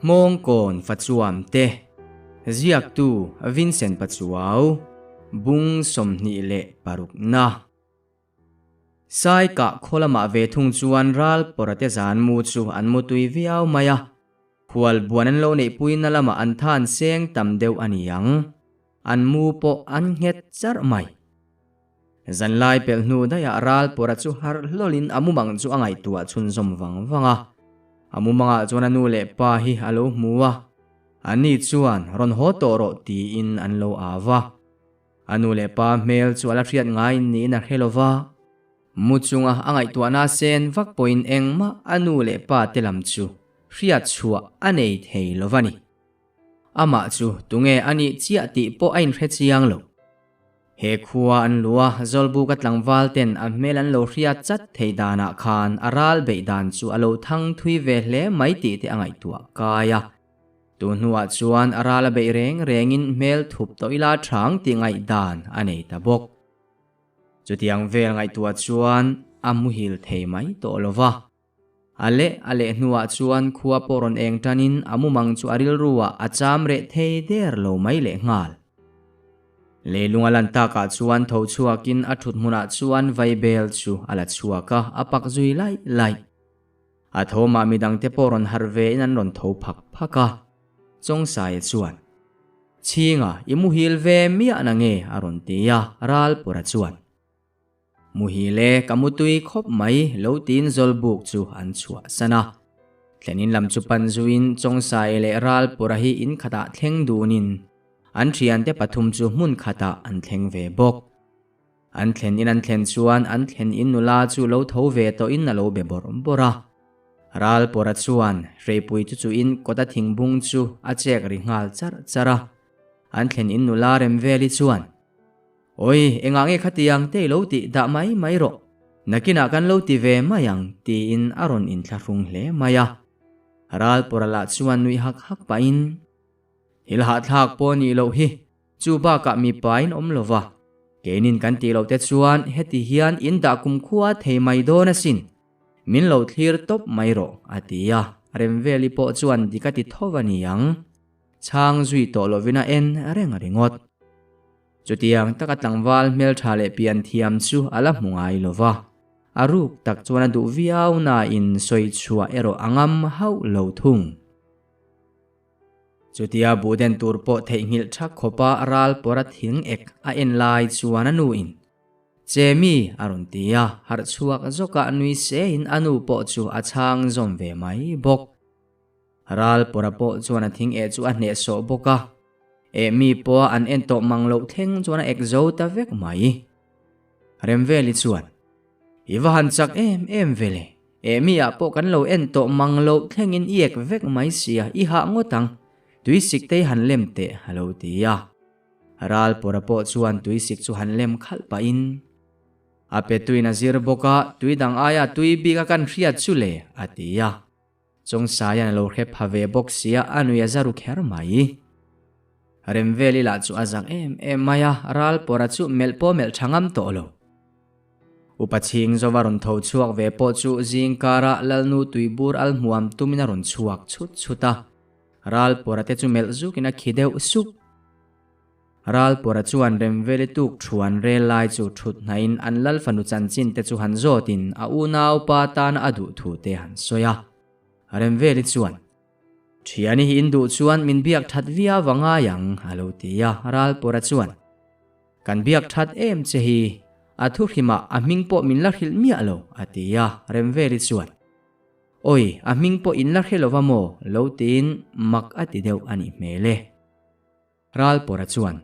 Hmawngkawn Fachuam te, Ziaktu Vincent Pachuau, Bung 26 na. Sai kah khaw lamah ve thung chuan ral pawrate zan mu chu an mu tui viau mai a, khual buan an lo neihpuina lamah an than seng tam deuh a ni ang, an mu pawh an nghet charh mai. Zanlai pelh hnu daihah ral pawra chu harh hlawlin a mumang chu a ngaihtuah chhunzawm vang vang a. A mumangah chuan a nu leh pa hi a lo hmu a, ani chuan rawn haw tawh rawh tiin an lo au va. A nu leh pa hmel chu a la hriat ngaiin niin a hre lo va. Mu chunga a ngaihtuahna sen vak pawhin engmah a nu leh pa te lam chu hriat chhuah a nei thei lo va ni. Amah chu tunge a nih chiah tih pawh a inhre chiang lo. He khua an lu a, Zawlbuka tlangval ten a hmel an lo hriat chat theih danah khan a ral beih dan chu a lo thang thui ve hle mai tih te a ngaihtuah kai a. Tu hnuah chuan a ral a beih reng rengin hmel thup tawh ila thang tih ngaih dan a nei ta bawk. Chutiang vel ngaihtuah chuan a muhil thei mai tawh lo va. A leh a leh hnuah chuan khua pawh rawn eng tanin a mumang chu a rilruah a cham reh thei der lo mai leh nghal. Leilung a lan takah chuan tho chhuakin a thut hmunah chuan vaibel chu a la chhuak a, a pak zui laih laih. A thawmah midangte pawh rawn harh vein an rawn tho phak phak a. Chawngsaia chuan, Chhinga, i muhil ve miah na nge? a rawn ti a, Ralpura chuan. Muhil e, ka mutui khawp mai, lo tiin Zawlbuk chu an chhuahsan a. Thlenin lam chu pan zuiin Chawngsae leh Ralpura hi in khatah thleng dunin an thiante pathum chu hmun khatah an thleng ve bawk. An thlen in an thlen chuan an thlen in nula chu lo tho ve tawhin a lo be bawrh bawrh a. Ralpura chuan hreipui chu chuhin kawta thingbung chu a chek ri nghal charh charh a. An thlen in nula Remveli chuan. Awi, engah nge khatiang te i lo tih dah mai mai rawh, nakinah kan lo ti ve mai ang tiin a rawn inthlahrung hle mai a. Ralpawra lah chuan nuih hak hak pahin, Thil hahthlak pawh nih loh hi, chu bakah mipa in awm lo va, keinin kan tih loh te chuan heti hian in dah kumkhua thei mai dawn asin, min lo thlir tawp mai rawh a ti a, Remveli pawh chuan dik a ti tho a ni ang. Chhang zui tawh lovin a en reng ringawt. Chutiang taka tlangval hmeltha leh pian thiam chu a la hmu ngai lo va, a ruk tak chuan a duh viau nain sawi chhuah erawh a ngam hauh lo thung. Chutia buhden tur pawh theihnghilh thak khawpa ral pawra thing ek a en lai chuan a nuin, Chemi a rawn ti a, harh chhuak zawkah nui sein a nu pawh chu a chhang zawm ve mai bawk. Ral pawra pawh chuan a thing eh chu a hneh sawh bawk a, eh mi pawha an en tawh mang loh thleng chuan a ek zo ta vek mai. Remveli chuan, I va han chak em em ve le, eh mi ah pawh kan lo en tawh mang loh thlengin i ek vek mai sia, i hah ngawt ang, tuisik te i han lem teh a lo ti a. Ral pawra pawh chuan tuisik chu han lem khalh pahin, A pe tuin a zir bawk a, tui dang aia tui bik a kan hriat chu le, a ti a. Chawngsaian a lo hre pha ve bawk sia a nui a za ru kher mai. Remveli lah chu a zak em em mai a, ral pawra chu melh pawh melh tha ngam tawh lo. Upa chhing zova rawn tho chhuak ve pawh chu zing kara Lalnu tuibur al hmuam tumin a rawn chhuak chhut chhut a, ral pawra te chu melh zukin a khi deuh sup. Ralpawra chuan Remveli tuk thuan rel lai chu thut hnaiin an lal fanu chanchin te chu han zawtin a unau pa tana a duh thu te han sawi a. Remveli chuan, Thiani hi in duh chuan min biak that viau a ngai ang, a lo ti a. Ralpawra chuan, Kan biak that em che hi, a thu hrimah a hming pawh min la hrilh miah lo, a ti a. Remveli chuan, Awi, a hming pawh in la hre lova maw? lo tiin mak a ti deuh a nih hmel e. Ralpawra chuan,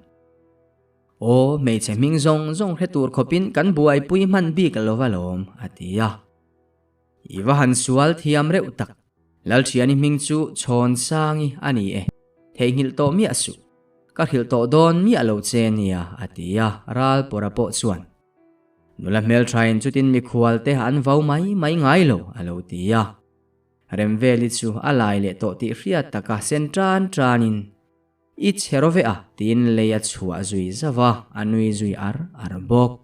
Aw, hmeichhe hming zawng zawng hre tur khawpin kan buaipui hman bik lo va lawm, a ti a. I va han sual thiam reuh tak, Lalthiani hming chu Chhawnsangi a ni e, theihnghilh tawh miah suh, ka hrilh tawh dawn miah lo che nia, a ti a, Ralpawra pawh chuan, Nula hmelthain chutin mikhualte an vau mai mai ngai lo, a lo ti a. Remveli chu a lai leh tawh tih hriat taka sen tan tanin, I chhe ro ve a, tiin lei a chhuah zui zauh a, a nui zui ar ar bawk.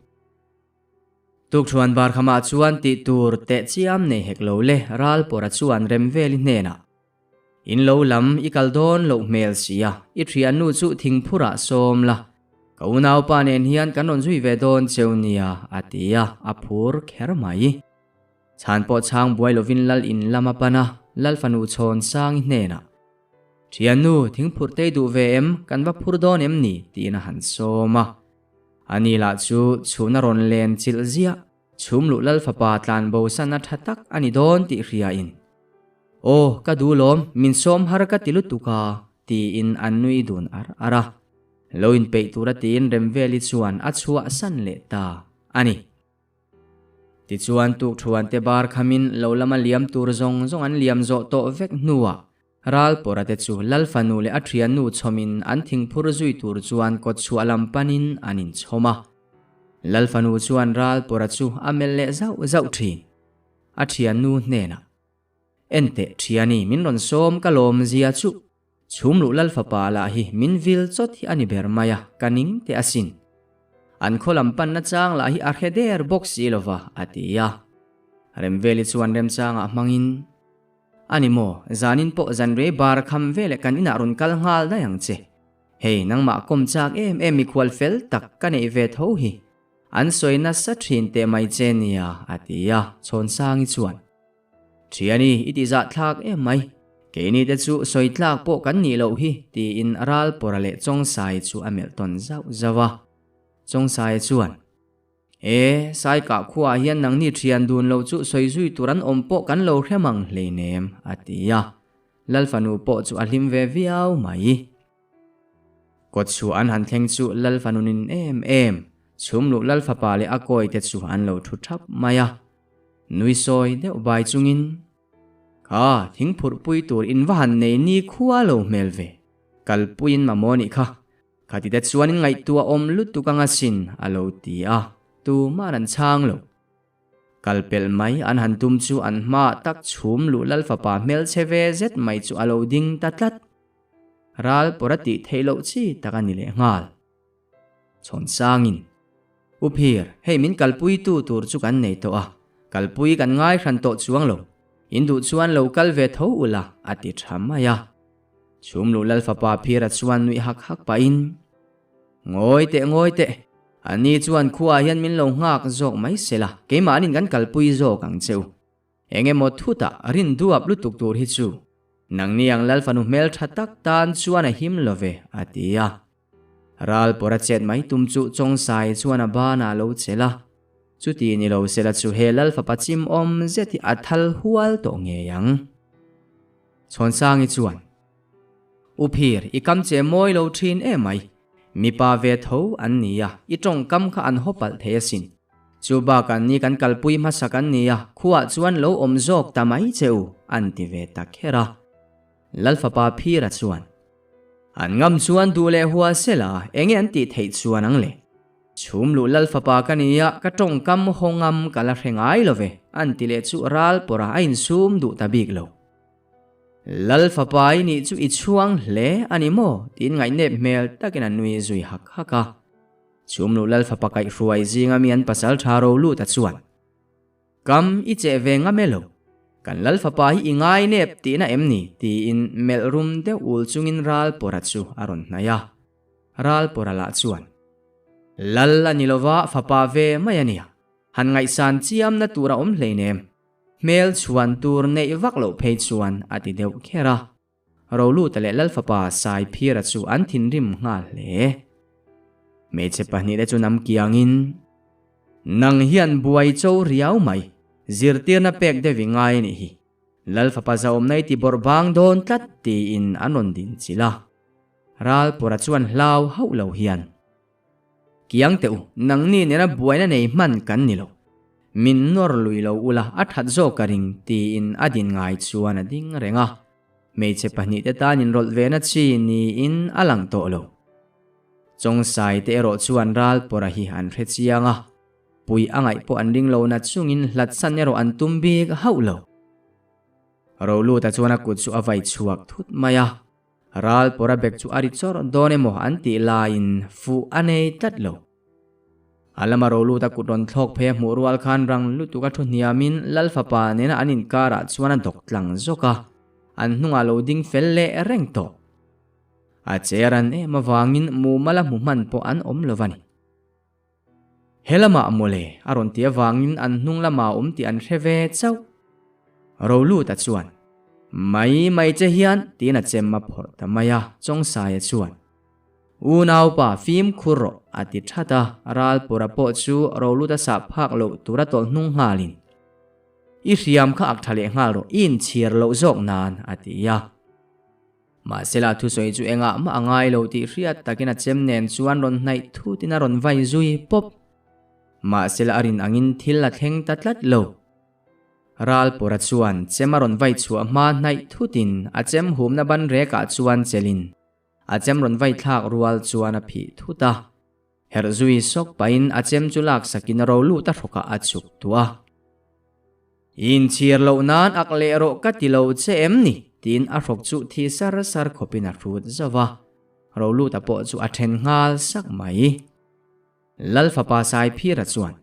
Tukṭhuan barkhamah chuan tih tur teh chiam nei hek lo le, Ralpawra chuan Remveli hnenah, In lo lam i kal dawn loh hmel sia, i thiannu chu thingphurah sawm la, ka unaupa nen hian kan rawn zui ve dawn cheu nia, a ti a, a phur kher mai. Chhan pawh chhang buai lovin lal in lam a pan a, lal fanu chhawn Sangi hnenah, Thiannu, thingphurh tei duh ve em, kan va phur dawn em ni? tiin a han sawm a. Ani lah chu chhun a rawn len chilh ziah. Chhum luh lal fapa tlan bo san a tha tak a ni dawn tih hria in, Aw, ka duh lawm, min sawm har ka ti lutuk a, tiin an nui dun ar ar a. Lo inpeih tura tiin Remveli chuan a chhuah san leh ta a ni. Tichuan tukthuante bar khamin lo lama liam tur zawng zawng an liam zawh tawh vek hnuah Ralpawra te chu Lal fanu leh a thiannu chhawmin an thingphur zui tur chuan kawtchhuah lam panin an inchhawm a. Lal fanu chuan Ralpawra chu a melh leh zauh zauh thin. A thiannu hnenah, Enteh thiani min rawn sawm ka lawm zia chu chhum luh Lal fapa lah hi min vil chawt hi a ni ber mai a, ka ning teh asin. An khaw lam panna chang lah hi a hre der bawk si lova, a ti a. Remveli chuan remchangah hmangin, A ni maw, zanin pawh zanrei bar kham veleh kan inah rawn kal nghal daih ang che. Hei, nangmah kawm chak em em mikhual fel tak ka neih ve tho hi. An sawi nasa thin teh mai che nia, a ti a, Chhawnsangi chuan. Thiani, i ti zahthlak em mai. Keini te chu sawi tlak pawh kan nih loh hi, tiin Ralpawra leh Chawngsai chu a melh tawn zauh zauh a. Chawngsaia chuan. E, Saikah khuaah hian nangni thian dun lo chu sawi zui tur an awm pawh kan lo hre mang hleinem, a ti a. Lal fanu pawh chu a hlim ve viau mai. Kawtchhuah an han thleng chu Lal fanu nin em em, chhum luh Lal fapa leh a kawi te chu an lo thu thap mai a. Nui sawi deuh bai chungin, Kha, thingphurhpui tur in va han nei ni khua lo hmel ve, kalpuiin mamawh nih kha, Khati te chuan in ngaihtuah awm lutuk anga sin a lo ti a, tuman an chhang lo. Kal pelh mai an han tum chu an hmaah tak chhum luh lal fapa hmelchhe ve zet mai chu a lo ding ta tlat. Ral pawr a tih theih loh chi tak a ni leh nghal. Chhawn sangin, U Phir, hei min kalpuitu tur chu kan nei tawh a, kalpui kan ngai hran tawh chuang lo. In duh chuan lo kal ve tho ula a ti tha mai a. Chhum luh Lal fapa Phira chuan nuih hak hak pahin, Ngawi teh, ngawi teh, ani chuan khuaah hian min lo nghak zawk mai sela, keimahnin kan kalpui zawk ang che u. Eng emaw thutah rin duap lutuk tur hi chu nangni ang Lal fanu hmeltha tak tan chuan a him lo ve, a ti a. Ral pawra chet mai tum chu Chawngsai chuan a banah lo chelh a. Chuti ni lo sela chu he Lal fapa chimawm zet hi a thal hual tawh ngei ang. Chhawnsangi chuan, U Phir, i kam che mawi lo thin emai. Mipa ve tho an ni a, i tawngkam kha an haw palh thei asin. Chu bakah ni kan kalpui hmasak an ni a, khuaah chuan lo awm zawk ta mai che u, an ti ve ta kher a. Lalfapa Phira chuan, An ngam chuan duh leh hua sela, enge an tih theih chuan ang le? Chhum luh lal fapa ka ni a, ka tawngkam haw ngam ka la hre ngai lo ve, an ti leh chu ral pawrh a a insum duh ta bik lo. Lal fapa i nih chu i chhuang hle a ni maw? tiin ngaihnep hmel takin a nui zui hak hak a. Chhum luh lal fapa kaihhruai zinga mi an pasal tha ro lut a chuan, Kam i cheh ve ngam e lo, kan lal fapa hi i ngai nep tihna em ni? tiin melh rum deuh ul chungin ral pawrh a chu a rawn hnaih a. Ral pawrh a lah chuan, Lal a ni lova fapa ve mai a nia, han ngaihsan chiamna tur a awm hleinem, hmel chhuan tur neih vak loh phei chuan a ti deuh kher a. Roluta leh Lal fapa Saiphira chu an thinrim nghal hle. Hmeichhe pahnihte chu nam kiangin, Nang hian buai cho riau mai, zirtirna pek deuh i ngai a nih hi. Lal fapa zahawmna i ti bawrh bang dawn tlat tiin an rawn din chilh a. Ralpawra chuan hlau hauh lo hian, Kiang teh u, nangni nena buaina nei hman kan ni lo. Min nawr lui lo ula a that zawk ka ring, tiin a din ngai chuan a ding reng a. Hmeichhe pahnihte tan inrawlh vena chi niin a lang tawh lo. Chawngsai te erawh chuan Ralpawra hi an hre chiang a, pui a ngaih pawh an ring lo na chungin hlatsan erawh an tum bik hauh lo. Roluta chuan a kut chu a vai chhuak thut mai a. Ral pawra bek chu a ri chawrh dawn emaw an tih laiin fuh a nei tlat lo. A lama rolut a kut rawn thlawk phei a hmuh rual khan rang lutuk a thu hniamin Lal fapa nena an inkarah chuan a dawk tlang zawk a. an hnungah lo ding fel leh reng tawh. A che ran em avangin mumal a hmu hman pawh an awm lo va ni. He lamah mawle a rawn ti avangin an hnung lamah awm tih an hre ve chauh. Roluta chuan, Mai mai che hian tiin a chem a phawrh ta mai a, Chawngsaia chuan, Unaupa fimkhur rawh a ti that a, Ralpura pawh chu Roluta sah phak loh tura tawlh hnung nghalin, I hriam kha ak tha leh nghal rawh, i inchhir loh zawk nan a ti a. Mahsela thusawi chu engah mah a ngai lo tih hriat takin a chem nen chuan rawn hnaih thutin a rawn vai zui pawp. Mahsela a rin angin thil a thleng ta tlat lo. Ralpawra chuan chem a rawn vai chhuah hma hnaih thutin a chem humna ban rekah chuan chelin a chem rawn vai thlak rual chuan a phih thut a. Herh zui sawk pahin a chem chu laksakin a ro lut a hrawkah a chhuk tuah a. Inchhir loh nan ak leh rawh ka ti lo che em ni? tiin a hrawk chu thi sar sar khawpin a hrut zauh a. Ro luta pawh chu a then nghal sak mai. Lal fapa Saiphira chuan,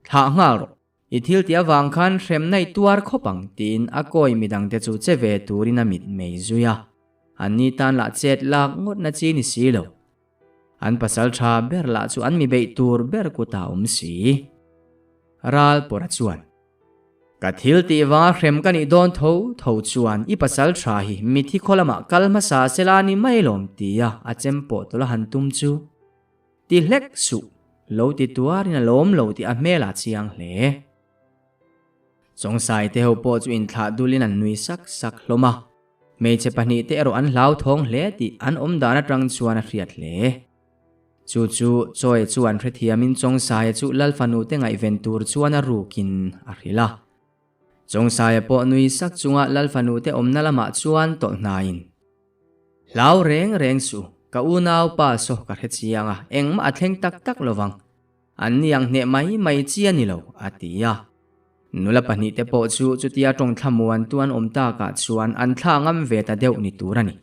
Thlah nghal rawh, i thil tih avang khan hremna i tuar khawp ang tiin a kawi midangte chu che ve turin a mit mei zui a. Anni tan lah chet lak ngawtna chi ni si lo. An pasal tha ber lah chu an mi beih tur ber kutah awm si. Ral pawra chuan, Ka thil tih vanga hrem ka nih dawn tho tho chuan i pasal tha hi mithi khaw lamah kal hmasa sela ni mai lawm tia a chem pawh tawlh a han tum chu ti hlek suh lo ti tuarin a lawm lo tih a hmel a chiang hle. Chawngsai te ho pawh chu inthlah dulin an nui sak sak hlawm a. Hmeichhe pahnihte erawh an hlauthawng hle tih an awm dan atang chuan a hriat hle. Chu chu Chawi chuan hrethiamin Chawngsaia chu Lal fanute ngaihven tur chuan a rukin a hrilh a. Chawngsaia pawh nui sak chunga Lal fanute awmna lamah chuan tawlh hnaiin, Hlau reng reng suh, ka unaupa saw ka hre chiang a, engmah a thleng tak tak lovang. An ni ang hneh mai mai chi a ni lo, a ti a. Nula pahnihte pawh chu chutia tawng thlamuantu an awm takah chuan an thla ngam ve ta deuh ni tur a ni.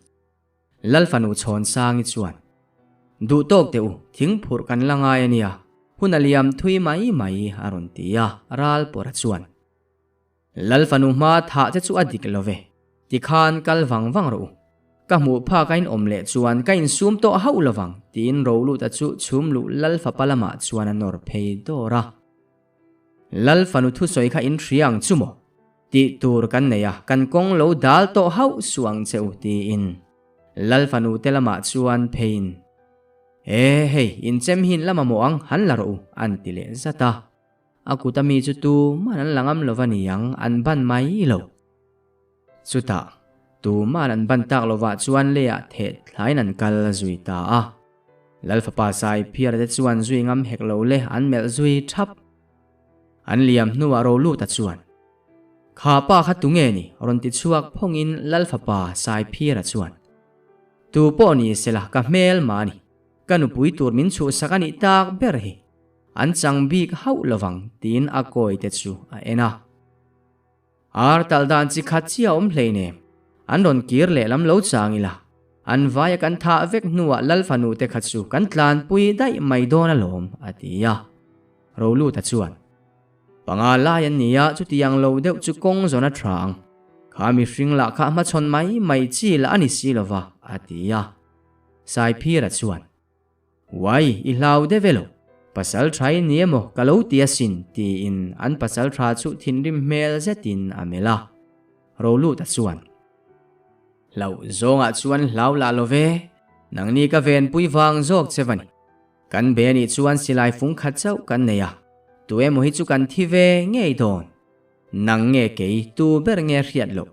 Lal fanu Chhawnsangi chuan, Duh tawk teh u, thing phurh kan la ngai a nia, hun a liam thui mai mai, a rawn ti a, Ralpawra chuan, Lal fanu hma thah che chu a dik lo ve, tikhan kal vang vang rawh u. Ka hmuh phak a inawm leh chuan ka insum tawh hauh lo vang, tiin Roluta chu chhum luh Lal fapa lamah chuan a nawr phei dawr a. Lal fanu thusawi kha in hria ang chu maw? Tih tur kan nei a, kan kawng lo dal tawh hauh suh ang che u, tiin Lal fanu te lamah chuan pheiin, E hei, inchem hi in la mamawh ang, han la rawh u, an ti leh zat a. A kut ami chu tuman an la ngam lo va ni ang, an ban mai lo. Chutah, tuman an ban tak lovah chuan leiah theh thlain an kal zui ta a. Lal fapa Saiphiara te chuan zui ngam hek lo le an melh zui thap. An liam hnuah Roluta chuan, Kha pa kha tunge ni? rawn ti chhuak phawngin Lal fapa Saiphira chuan, Tu pawh ni sela ka hmel mah ni, ka nupui tur min chhuhsak a nih tak ber hi. An chang bik hauh lovang tiin a kawi te chu a en a. Ar talh dan chi khat chiah a awm hleinem, an rawn kir leh lam lo chang ila, an vaia kan thah vek hnuah Lal fanu te kha chu kan tlanpui daih mai dawn alawm a ti a. Roluta chuan, Panga lai an ni a, chutiang lo deuh chu kawng zawn a tha ang. Kha mihring lah kha hmachhawn mai mai chi lah a ni si lova a ti a. Saiphira chuan, Uai, i hlau deuh elo? Pasal tha i ni emaw ka lo ti asin, tiin an pasal tha chu thinrim hmel zetin a melh a. Roluta chuan, Hlauh zawngah chuan hlau lah lo ve, nangni ka venpui vang zawk che va ni. Kan be anih chuan silai fung khat chauh kan nei a, tu emaw hi chu kan thi ve ngei dawn. Nang nge kei tu ber nge hriat loh?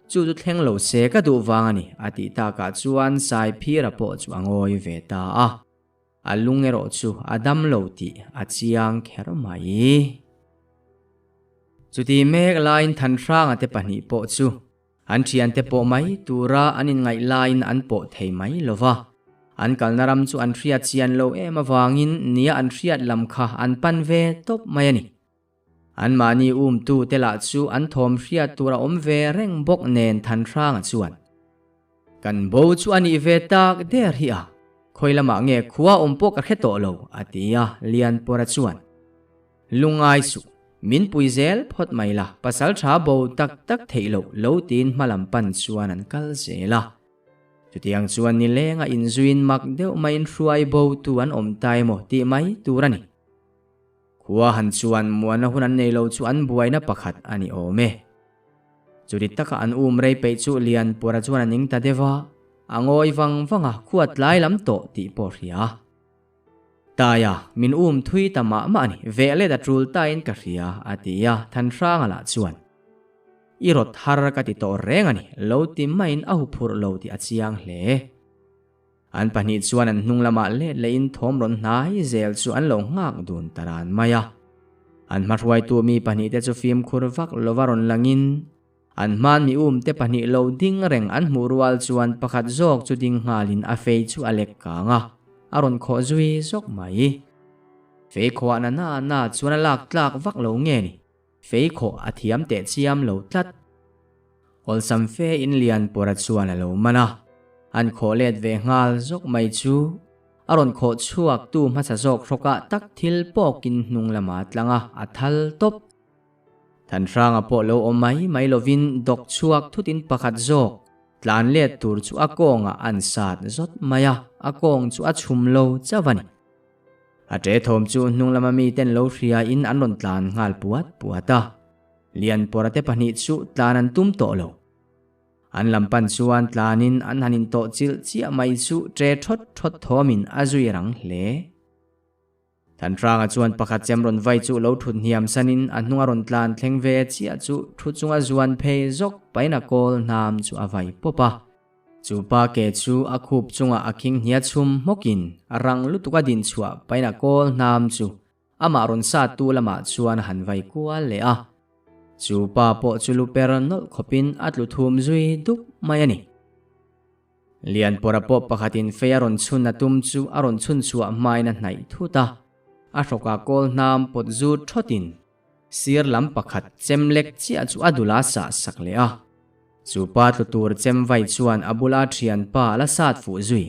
Chu chu thleng lo se ka duh vang a ni, a tih takah chuan Saiphira pawh chu a ngawi ve ta a. A lung erawh chu a dam lo tih a chiang kher mai. Chuti mek laiin Thanhranga te pahnih pawh chu an thiante pawh mai tura an inngaih laiin an pawh thei mai lo va. An kalna ram chu an hriat chian lo em avangin nia an hriat lam kha an pan ve tawp mai a ni. Anmahni umtute lah chu an thawm hriat tur a awm ve reng bawk nen Thanhranga chuan, Kan bo chu a nih ve tak der hi a, khawi lamah nge khua awm pawh ka hre tawh lo, a ti a, Lianpawra chuan, Lungngai suh, Min pui zel phawt mai la, pasal tha bo tak tak theih loh lo tiin hma lam pan chuan an kal zel a. Chutiang chuan nilenga inzuiin mak deuh maiin hruai bo tu an awm ta emaw tih mai tur a ni. Khua han chuan muanna hun an nei lo chu an buaina pakhat a ni awm e. Chuti taka an um rei peih chu Lianpura chuan a ning ta deuh a, a ngawi vang vang a, khua tlai lam tawh tih pawh a hria. Taia, min um thui ta mah mah a ni, veh let a tul tain ka hria, a ti a, Thanhranga lah chuan, I rawt har ka ti tawh reng a ni, lo ti maiin a huphurh lo tih a chiang hle. An pahnih chuan an hnung lamah let lehin thawm rawn hnai zel chu an lo nghak dun ta ran mai a. An hmahruaitu mi pahnihte chu fimkhur vak lova rawn langin, an hmaan mi umte pahnih lo ding reng an hmuh rual chuan pakhat zawk chu ding nghalin a fei chu a lek kang a, a rawn khawh zui zawk mai. Fei khawhah na na na chuan a lak tlak vak lo nge ni? Fei khawh a thiam teh chiam lo tlat. Awlsam fe in Lianpura chuan a lo man a, an khawh let ve nghal zawk mai chu a rawn khawh chhuak tu hmasa zawk hrawkah tak thil pawkin hnung lama tlang a, a thal tawp. Thanhranga pawh lo awm mai mai lovin dawk chhuak thutin pakhat zawk tlan let tur chu a kawngah an sat zawt mai a, a kawng chu a chhum lo chauh a ni. A ṭe thawm chu hnung lama miten lo hria in an rawn tlan nghal puat puat a. Lianpawra te pahnih chu tlan an tum tawh lo. An lam pan chuan tlanin an han intawh chilh chiah mai chu ṭe ṭhawt ṭhawt thawmin a zui rang hle. Thanhranga chuan pakhat chem rawn vai chu lo ṭhut hniam sanin a hnunga rawn tlan thleng ve chiah chu ṭhu chunga zuan phei zawk pahin a kawl hnam chu a vai pawp a. Chu pa ke chu a khup chungah a khing hnia chhum hmawkin a rang lutuk a din chhuah pahin a kawl hnam chu amah rawn sat tu lamah chuan a han vai kual leh a. Chu pa pawh chu lu per nawlh khawpin a tlu thum zui dup mai a ni. Lianpawra pawh pakhatin fei a rawn chhun a tum chu a rawn chhun chhuah hmain a hnaih thut a, a hrawkah kawl hnam pawt zut thawtin Sir lam pakhat chem lek chiah chu a dul a sah sak leh a. Chu pa tlu tur chem vai chuan a bula thianpa a la sat fuh zui.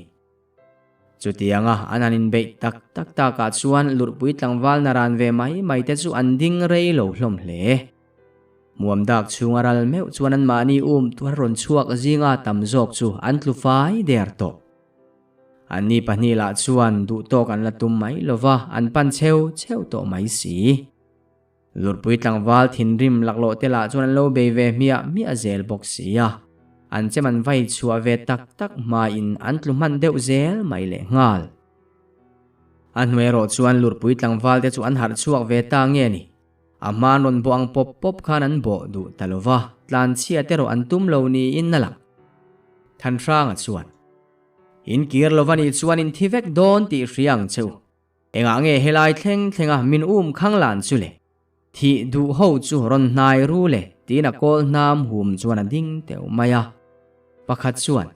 Chutianga an han inbeih tak tak takah chuan lurhpui tlangval naran ve mai mai te chu an ding rei lo hlawm hle. Hmuam dak chhunga ral meuh chuan anmahni um tuar rawn chhuak zinga tam zawk chu an tlu fai der tawh. Anni pahnih lah chuan duhtawk an la tum mai lo va, an pan cheu cheu tawh mai si. Lurpui tlangval thinrim laklawh te lah chuan an lo bei ve hmiah hmiah zel bawk si a, an chem an vai chhuah ve tak tak hmain an tlu hman deuh zel mai leh nghal. A hnu erawh chuan lurpui tlangval te chu an harh chhuak ve ta nge ni? A hma an rawn bawh ang pawp pawp khan an bawh duh ta lo va, tlanchhiat erawh an tum lo niin a lang. Thanhranga chuan, In kir lo va nih chuan in thi vek dawn tih hria ang che u. Engah nge helai thleng thlenga min um khang lan chu le? Thih duh ho chu rawn hnai ru le tiin a kawl hnam hum chuan a ding teuh mai a. Pakhat chuan,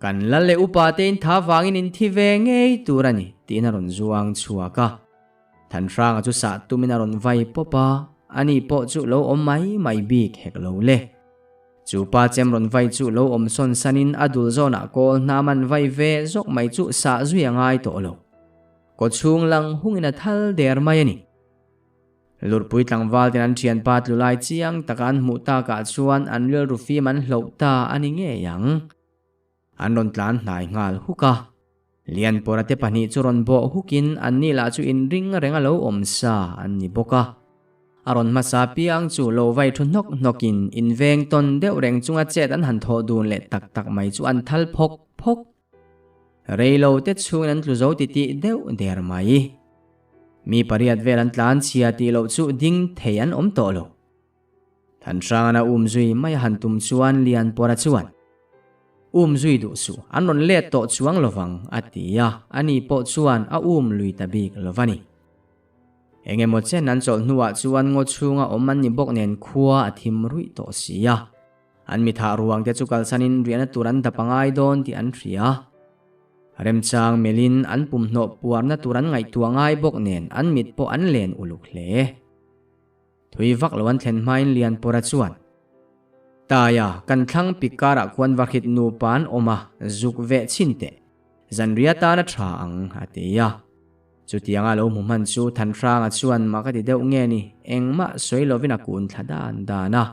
Kan lal leh upa te in tha vangin in thi ve ngei tur a ni tiin a rawn zuang chhuak a. Thanhranga chu sah tumin a rawn vai pawp a, ani pawh chu lo awm mai mai bik hek lo le. Chu pa chem rawn vai chu lo awm sawn sanin a dul zawnah kawl hnam an vai ve zawk mai chu sah zui a ngai tawh lo. Kawchhung lang hungin a thal der mai a ni. Lurpui tlangval ten an thianpa tlu lai chiang taka an hmuh takah chuan an rilru fim an hloh ta a ni ngei ang. An rawn tlan hnai nghal huk a. Lianpawra te pahnih chu rawn bawh hukin anni lah chu inring reng a lo awm sa an ni bawk a. A rawn hmasa piang chu lo vai thu hnawk hnawkin inveng tawn deuh reng chunga chet an han thawh dun leh tak tak mai chu an thal phawk phawk. Rei lo te chhungin an tlu zo titih deuh der mai. Mi pariat vel an tlan chhia tih loh chu ding thei an awm tawh lo. Thanhrangana um zui mai a han tum chuan Lianpawra chuan, Um zui duh suh, an rawn let tawh chuang lovang, a ti a, ani pawh chuan a um lui ta bik lo va ni. Eng emaw chen an chawlh hnuah chuan ngaw chhunga awm an ni bawk nen khua a thim ruih tawh si a, an mithah ruang te chu kalsanin riahna tur an dap a ngai dawn tih an hria. Remchang melhin an pumhnawh puarna tur an ngaihtuah ngai bawk nen an mit pawh an len uluk hle. Thui vak lo an thlen hmain Lianpawra chuan, Taia, kan thlang pik karah khuan Vakhit nupa an awm a, zuk veh chhin teh. Zanriah tan a tha ang, a ti a. Chutianga lo hmu hman chu Thanhranga chuan mak a ti deuh nge ni, engmah sawi lovin a kun thla dan dan a.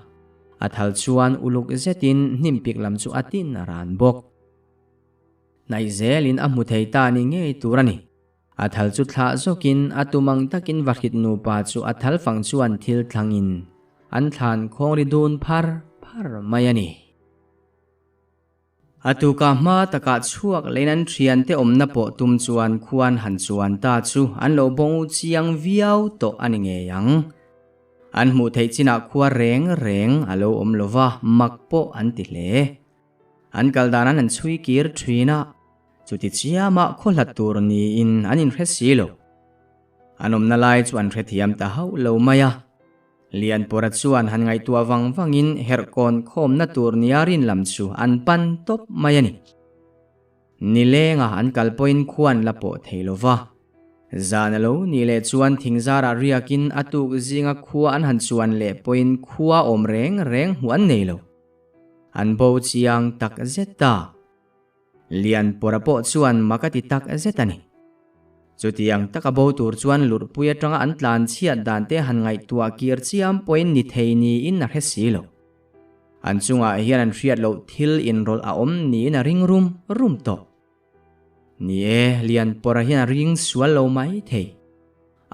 A thal chuan uluk zetin hnim pik lam chu a tin a ran bawk. Hnaih zelin a hmu thei ta ni ngei tur a ni. A thal chu thlah zawkin a tum ang takin vahrit nupa chu a thal fang chuan thil thlangin an thlan khawng ri dun phar phar mai a ni. A tukah hma takah chhuak lein an thiante awmna pawh tum chuan khuan han chuan ta chu an lo bawng chiang viau tawh a ni ngei ang. An hmuh theih chinah khua reng reng a lo awm lo va, mak pawh an ti hle. An kal dan an han chhui kir thin a, chuti chiama khaw hlat tur niin an inhre si lo. An awmna lai chu an hrethiam ta hauh lo mai a. Lianpawra chuan han ngaihtuah vang vangin herhkawn khawmna tur nia rin lam chu an pan tawp mai a ni. Nilenga an kal pawhin khuan la pawh thei lo va. Zan a lo nih leh chuan thingzarah riakin a tuk zinga khua an han chuan leh pawhin khua awm reng reng hmuh an nei lo. An bo chiang tak zet ta. Lianpawra pawh chuan mak a ti tak zet a ni. Chutiang taka bo tur chuan lurhpui atanga an tlan chhiat dan te han ngaihtuah kir chiam pawhin ni thei niin a hre si lo. An chungah hian an hriat loh thil inrawlh a awm niin a ring rum rum tawh. Ni e, Lianpawra hian a ring sual lo mai thei.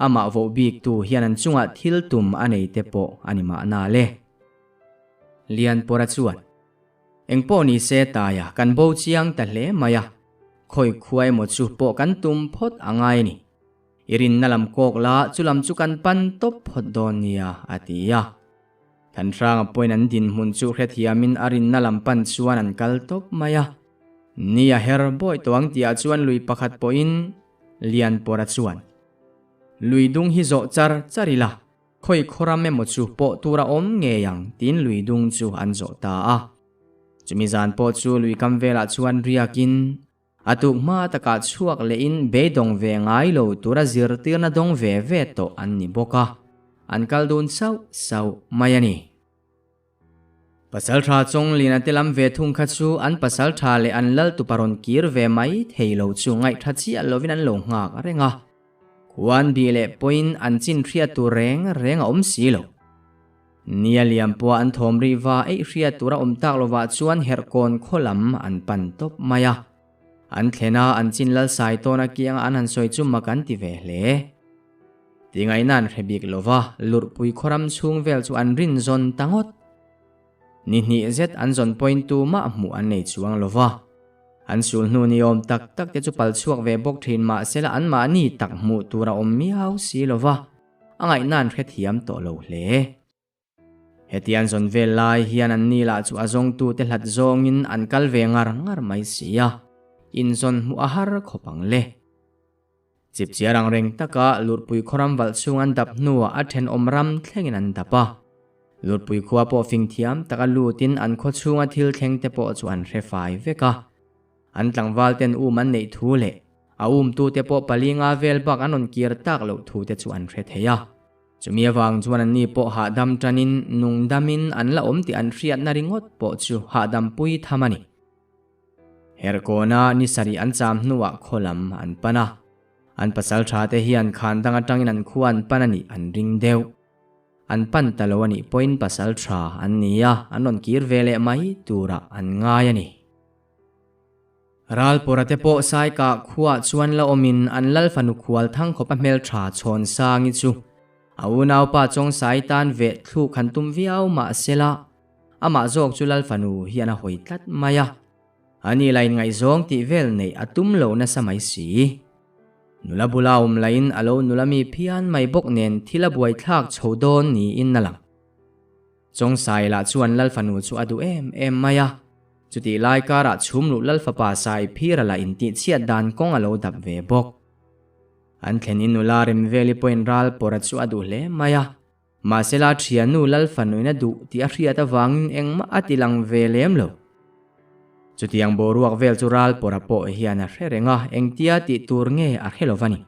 Amah voh bik tu hian an chungah thil tum a nei te pawh a ni mahna le. Lianpawra chuan. Engpawh ni se taia kan bo chiang ta hle mai a, khawi khua emaw chu pawh kan tum phawt a ngai a ni. I rinna lam kawk la chu lam chu kan pan tawp phawt dawn nia a ti a. Thanhranga pawhin an dinhmun chu hrethiamin a rinna lam pan chuan an kal tawp mai a. Ni a her bawi tawh ang tihah chuan lui pakhat pawhin Lianpawra chuan lui dung hi zawh char char ila. Khawi khawram emaw chu pawh tur a awm ngei ang tiin lui dung chu an zawh ta a. Chumi zan pawh chu lui kam velah chuan riakin a tuk hma takah chhuak lehin beidawng ve ngai lo tura zirtirna dawng ve ve tawh an ni bawk a, an kal dun sauh sauh mai a ni. Pasalṭha Chawnglina te lam ve thung kha chu an pasalṭha leh an lal tupa rawn kir ve mai thei lo chu ngaihṭha chiah lovin an lo nghak reng a. Khuan bih leh pawhin an chin hriat tur reng reng a awm si lo. Nia liam pawha an thawm rih va eih hriat tur a awm tak lovah chuan herhkawn khaw lam an pan tawp mai a. An thlen a, an chin lal sai tawn a kianga an han sawi chu mak an ti ve hle. Tingaihna an hre bik lo va, lurhpui khawram chhung vel chu an rin zawn ta ngawt. Ni hnih zet an zawn pawhin tumah hmuh an nei chuang lo va. An sul hnu ni awm tak tak te chu pal chhuak ve bawk thin mahsela anmahni tak hmuh tur a awm miau si lo va, a ngaihna an hrethiam tawh lo hle. Hetiang zawn vel lai hian an ni lah chu a zawngtute hlat zawngin an kal ve ngar ngar mai si a, inzawn hmuh a har khawp ang le. Chipchiar ang reng taka Lurhpui khawram valh chhung an dap hnuah a thenawm ram thlengin an dap a. Lurhpui khua pawh fing thiam taka lutin an khaw chhunga thil thleng te pawh chu an hre fai vek a. An tlangval ten um an neih thu leh a umtute pawh palinga vel bak an rawn kir tak loh thu te chu an hre thei a. Chumi avang chuan anni pawh hahdam tanin nung damin an la awm tih an hriatna ringawt pawh chu hahdam pui tham a ni. Herkawna ni sarih an cham hnuah khaw lam an pan a, an pasal tha te hian khan dang atangin an khua an pan a nih an ring deuh. An pan ta lo a nih pawhin pasal tha an ni a, an rawn kir ve leh mai turah an ngai a ni. Ralpawra te pawh Saikah khuaah chuan la awmin an lal fanu khual thang khawpa hmeltha chhawn sangi chu a unaupa Chawngsai tan veh thluk han tum viau mah sela amah zawk chu lal fanu hian a hawi tlat mai a, ani la inngaihzawng tih vel neih a tum lo nasa mai si. Nula bula awm lahin a lo nula mi phian mai bawk nen thil a buaithlak chho dawn niin a lang. Chawngsai lah chuan Lal fanu chu a duh em em mai a, chutih lai karah chhumluh Lal fapa Saiphira lah intihchhiat dan kawng a lo dap ve bawk. An thlen in nula Remveli pawhin Ralpawra chu a duh hle mai a, mahsela thiannu Lal fanuin a duh tih a hriat avangin engmah a ti lang ve lem lo. Chutiang boruak vel chu Ralpawra pawh hian a hre reng a, engtia tih tur nge a hre lo va ni.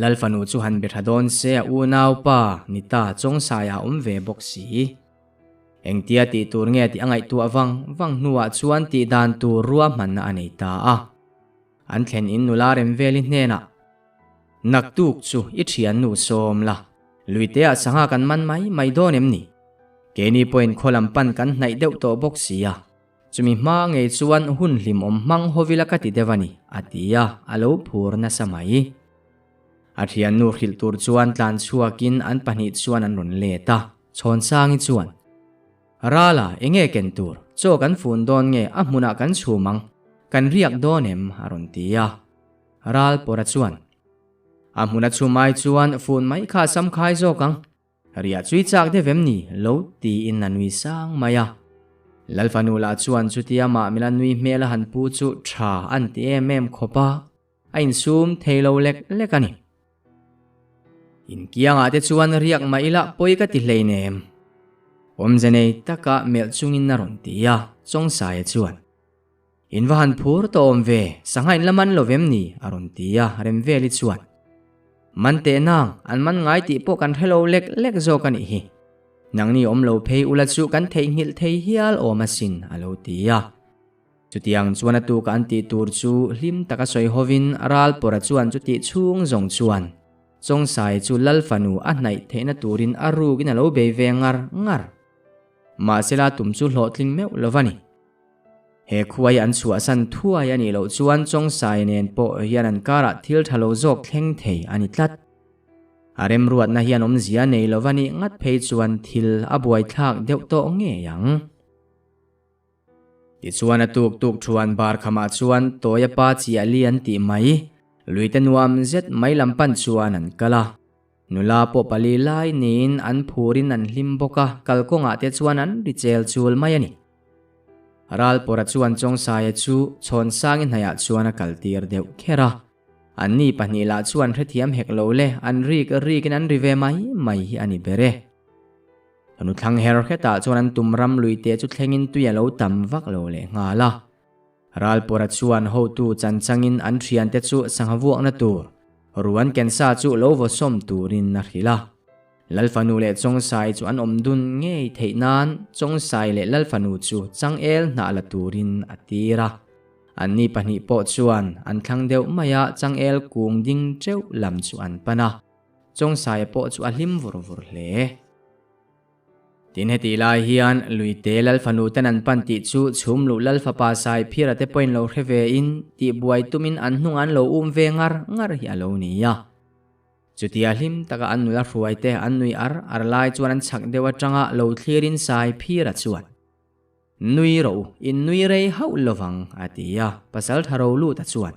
Lal fanu chu han be tha dawn se a unaupa ni ta Chawngsai a awm ve bawk si. Engtia tih tur nge tih a ngaihtuah vang vang hnuah chuan tih dan tur ruahmanna a nei ta a. An thlen in nula Remveli hnenah. Naktuk chu i thiannu sawm la, luiteah sangha kan man mai mai dawn em ni? Keini pawhin khaw lam pan kan hnaih deuh tawh bawk si a, chumi hma ngei chuan hun hlimawm hmang hawila ka ti deuh a ni, a ti a, a lo phur nasa mai. A thiannu hrilh tur chuan tlan chhuakin an pahnih chuan an rawn let a, Chhawnsangi chuan, Rala, enge ken tur? Chaw kan fun dawn nge a hmunah kan chhum ang? Kan riak dawn em? a rawn ti a. Ral pawra chuan, A hmuna chhum ai chuan fun mai kha a sam khai zawk ang. Riah chui chak deuh em ni? Lo tiin a nui sang mai a. Lalfanu lah chuan chutia mah mila nui hmel a han pu chu tha an ti em em khawp a. A insum thei lo lek lek a ni. Inkiangah te chuan riak mah ila pawi ka ti hleinem. Awmze nei taka melh chungin a rawn ti a, Chawngsaia chuan, In va han phur tawh awm ve, sangha in la man lo vem ni? a rawn ti a, Remveli chuan, Man teh nang, an man ngai tih pawh kan hre lo lek lek zawk a nih hi. Nangni awm lo phei ula chu kan theihnghilh thei hial awm asin, a lo ti a. Chutiang chuan a tuka an tih tur chu hlim taka sawi hovin Ralpawra chuan chutih chhung zawng chuan Chawngsai chu Lal fanu a hnaih theihna turin a rukin a lo bei ve ngar ngar. Mahsela tum chu hlawhtling meuh lo va ni. He khuai an chhuahsan thuai a nih loh chuan Chawngsai nen pawh hian an karah thil tha lo zawk thleng thei a ni tlat. A remruatna hian awmzia nei lo va nih ngat phei chuan thil a buaithlak deuh tawh ngei ang. Tichuan a tuk tuk thuan bar khamah chuan Tawia pa chiah li an tih mai, luite nuam zet mai lam pan chuan an kal a. Nula pawh pali lai niin an phurin an hlim bawk a, kalkawngah te chuan an ri chel chul mai a ni. Ralpawra chuan Chawngsaia chu Chhawnsangin hnaihah chuan a kaltir deuh kher a. Anni pahnih lah chuan hrethiam hek lo le, an rik rikin an ri ve mai mai hi a ni ber e. Ka nuthlang her hetah chuan an tum ram lui te chu thlengin tui a lo tam vak lo leh nghal a. Ralpawra chuan hotu chan changin an thiante chu sangha vuakna tur ruan kensa chu lo vaw sawm turin a hrilh a. Lalfanu leh Chawngsai chu an awm dun ngei theih nan Chawngsai leh Lalfanu chu changel hnah la turin a tir a. Anni pahnih pawh chuan an thlang deuh mai a changel kung ding teuh lam chu an pan a. Chawngsaia pawh chu a hlim vur vur hle. Tin heti lai hian Luite Lalfanu ten an pan tih chu chhum luh Lalfapa Saiphira te pawhin lo hre ve in tih buai tumin an hnung an lo um ve ngar ngar hi a lo ni a. Chutia hlim taka an nula hruai te an nui ar ar lai chuan an chhak deuh atanga lo thlirin Saiphira chuan, Nui rawh u, in nui rei hauh lovang, a ti a, pasal tha ro lut a chuan.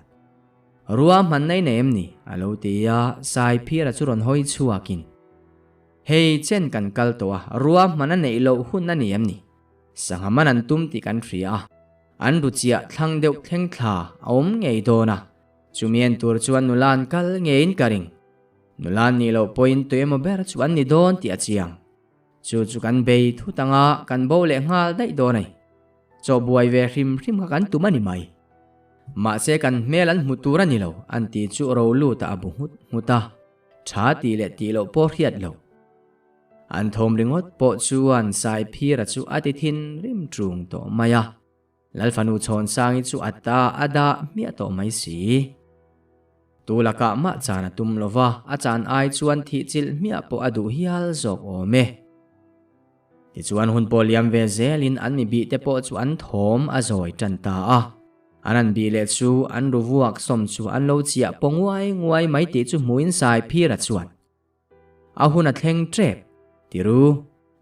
Rua hman nei nei em ni? a lo ti a, Saiphira chu rawn hawi chhuakin, Hei chen kan kal tawh a, rua hman a neih loh hun a ni em ni? Sangha man an tum tih kan hria a, an ru chiah thlang deuh thleng thla a awm ngei dawn a, chumi en tur chuan nula an kal ngeiin ka ring. Nula an nih loh pawhin tuemaw ber chu an ni dawn tih a chiang. Chu chu kan bei thut anga kan bo leh nghal daih dawn a ni. Chaw buai ve hrim hrim kha kan tum a ni mai. Mahse kan hmel an hmu tur a ni lo an ti chu ro lut ah a bu nghut nghut a, tha tih leh tih loh pawh hriat lo. An thawm ringawt pawh chuan Saiphira chu a ti thin rim ṭung tawh mai a. Lalfanu Chhawnsangi chu a ta a dah hmiah tawh mai si. Tu lakah mah chan a tum lo va, a chan ai chuan thih chilh hmiah pawh a duh hial zawk awm e. Tichuan hun pawh liam ve zelin an mi bih te pawh chu an thawm a zawi tan ta a. An an bih leh chu an ru vuak sawm chu an lo chiah paw nguai nguai mai tih chu hmuin Saiphira chuan A hun a thleng tep, ti ru.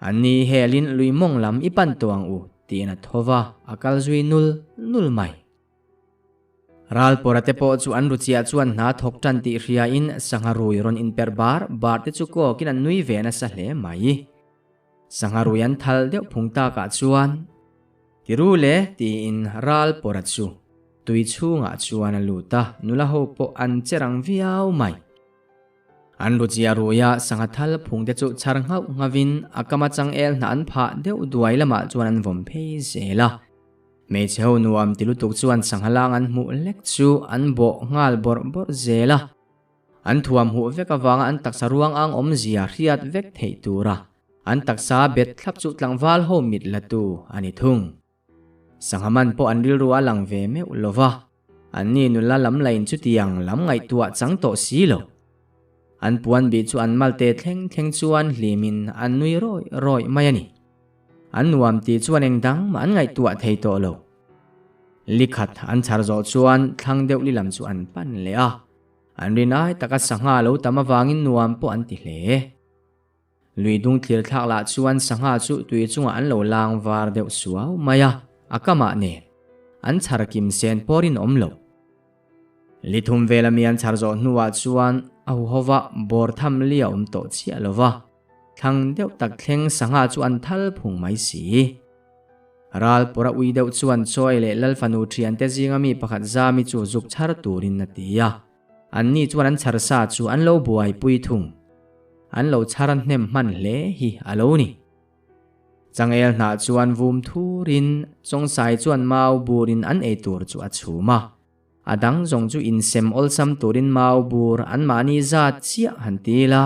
An ni helin lui mawng lam i pan tawh ang u, tiin a tho va, a kal zui nul nul mai. Ralpawra te pawh chu an ru chiah chuan hna thawk tan tih hriain sangha rui rawn inperh bar bar te chu kawkin an nui ve nasa hle mai. Sangha rui an thal deuh phung takah chuan, Ti ru le, tiin Ralpawra chu tui chhungah chuan a lut a, nula ho pawh an che rang viau mai. An ru chiah ruia sangha thal phung te chu chhar nghauh nghavin a kama changel hna an phah deuh duai lamah chuan an vawm phei zel a. Hmeichhe ho nuam ti lutuk chuan sangha lang an hmuh lek chu an bawh nghal bawrh bawrh zel a. An thuam huh vek avanga an taksa ruang ang awmzia hriat vek theih tura an taksa bet thlap chu tlangval ho mit la tu a ni thung. Sangha man pawh an rilru a lang ve meuh lo va, anni nula lam lain chutiang lam ngaihtuah chang tawh si lo. An puan bih chu an malte thleng thleng chuan hlimin an nui rawih rawih mai a ni. An nuam tih chuan eng dang mah an ngaihtuah thei tawh lo. Likhat an chhar zawh chuan thlang deuh li lam chu an pan leh a. An rin ai taka sangha lo tam avangin nuam pawh an ti hle. Lui dung thlir thlak lah chuan sangha chu tui chungah an lo lang var deuh suau mai a, a kamah nen an chhar kim sen pawrin awm lo. Li thum vela mi an chhar zawh hnuah chuan a huhova bawr tham li a awm tawh chiah lo va, thlang deuh tak thleng sangha chu an thal phung mai si. Ral pawra ui deuh chuan Chawi leh Lalfanu thiante zinga mi pakhat Zami chu zuk chhar turin a ti a. Anni chuan an chhar sa chu an lo buaipui thung. An lo chhar hnem hman hle hi a lo ni. Changel hnah chuan vum thurin Chawngsai chuan mau burin an ei tur chu a chhum a. A dang zawng chu insem awlsam turin mau bur anmahni zat chiah han ti ila.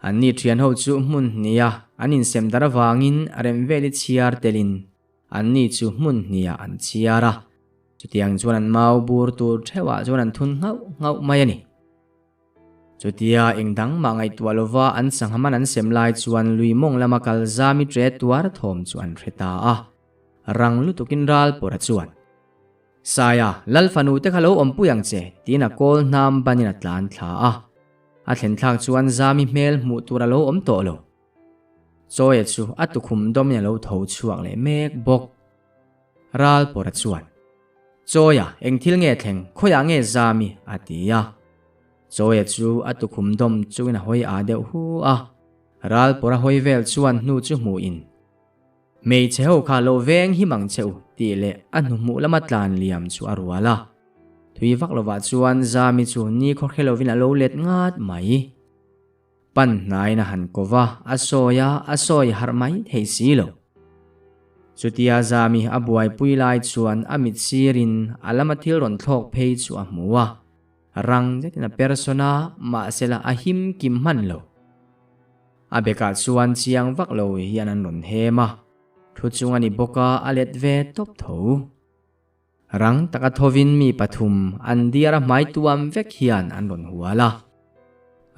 Anni thianho chu hmun hniha an insem dar avangin remveli chhiar telin anni chu hmun hniah an chhiar a. Chutiang chuan an mau bur tur theuhah chuan an thun nghauh nghauh mai a ni. Chutia eng dang mah ngaihtuah lova an sangha man an sem lai chuan lui mawng lama kal zami tre tuar thawm chu an hre ta a. Rang lutukin ral pawra chuan, Saia, Lal fanu te kha lo awmpui ang che, tiin a kawl hnam banin a tlan thla a. A thlen thlak chuan zami hmel hmuh tur a lo awm tawh lo. Chawia chu a tukhum dawmin a lo tho chhuak leh mek bawk. Ral pawra chuan, Chawia, eng thil nge thleng, khawiah nge Zami? a ti a. Chawia chu a tukhum dawm chungin a hawi a deuh hu a. Ral pawra hawi vel chuan hnu chu hmuhin, Hmeichhe ho kha lo veng him ang che u, tih leh a hnuhmuh lama tlan liam chu a rual a. Thui vak lovah chuan Zami chu ni khaw hre lovin a lo let ngat mai. Pan hnaiin a han ko va, a sawi a, a sawi harh mai thei si lo. Chutia Zami a buaipui lai chuan a mit sirin a lama thil rawn thlawk phei chu a hmu a, rang zetin a per sawn a, mahsela a him kim hman lo. A bekah chuan chiang vak lo hian an rawn hem a, thu chung a ni bawk a, a let ve tawp tho. Rang taka thovin mi pathum an diar a hmai tuam vek hian an rawn hual a.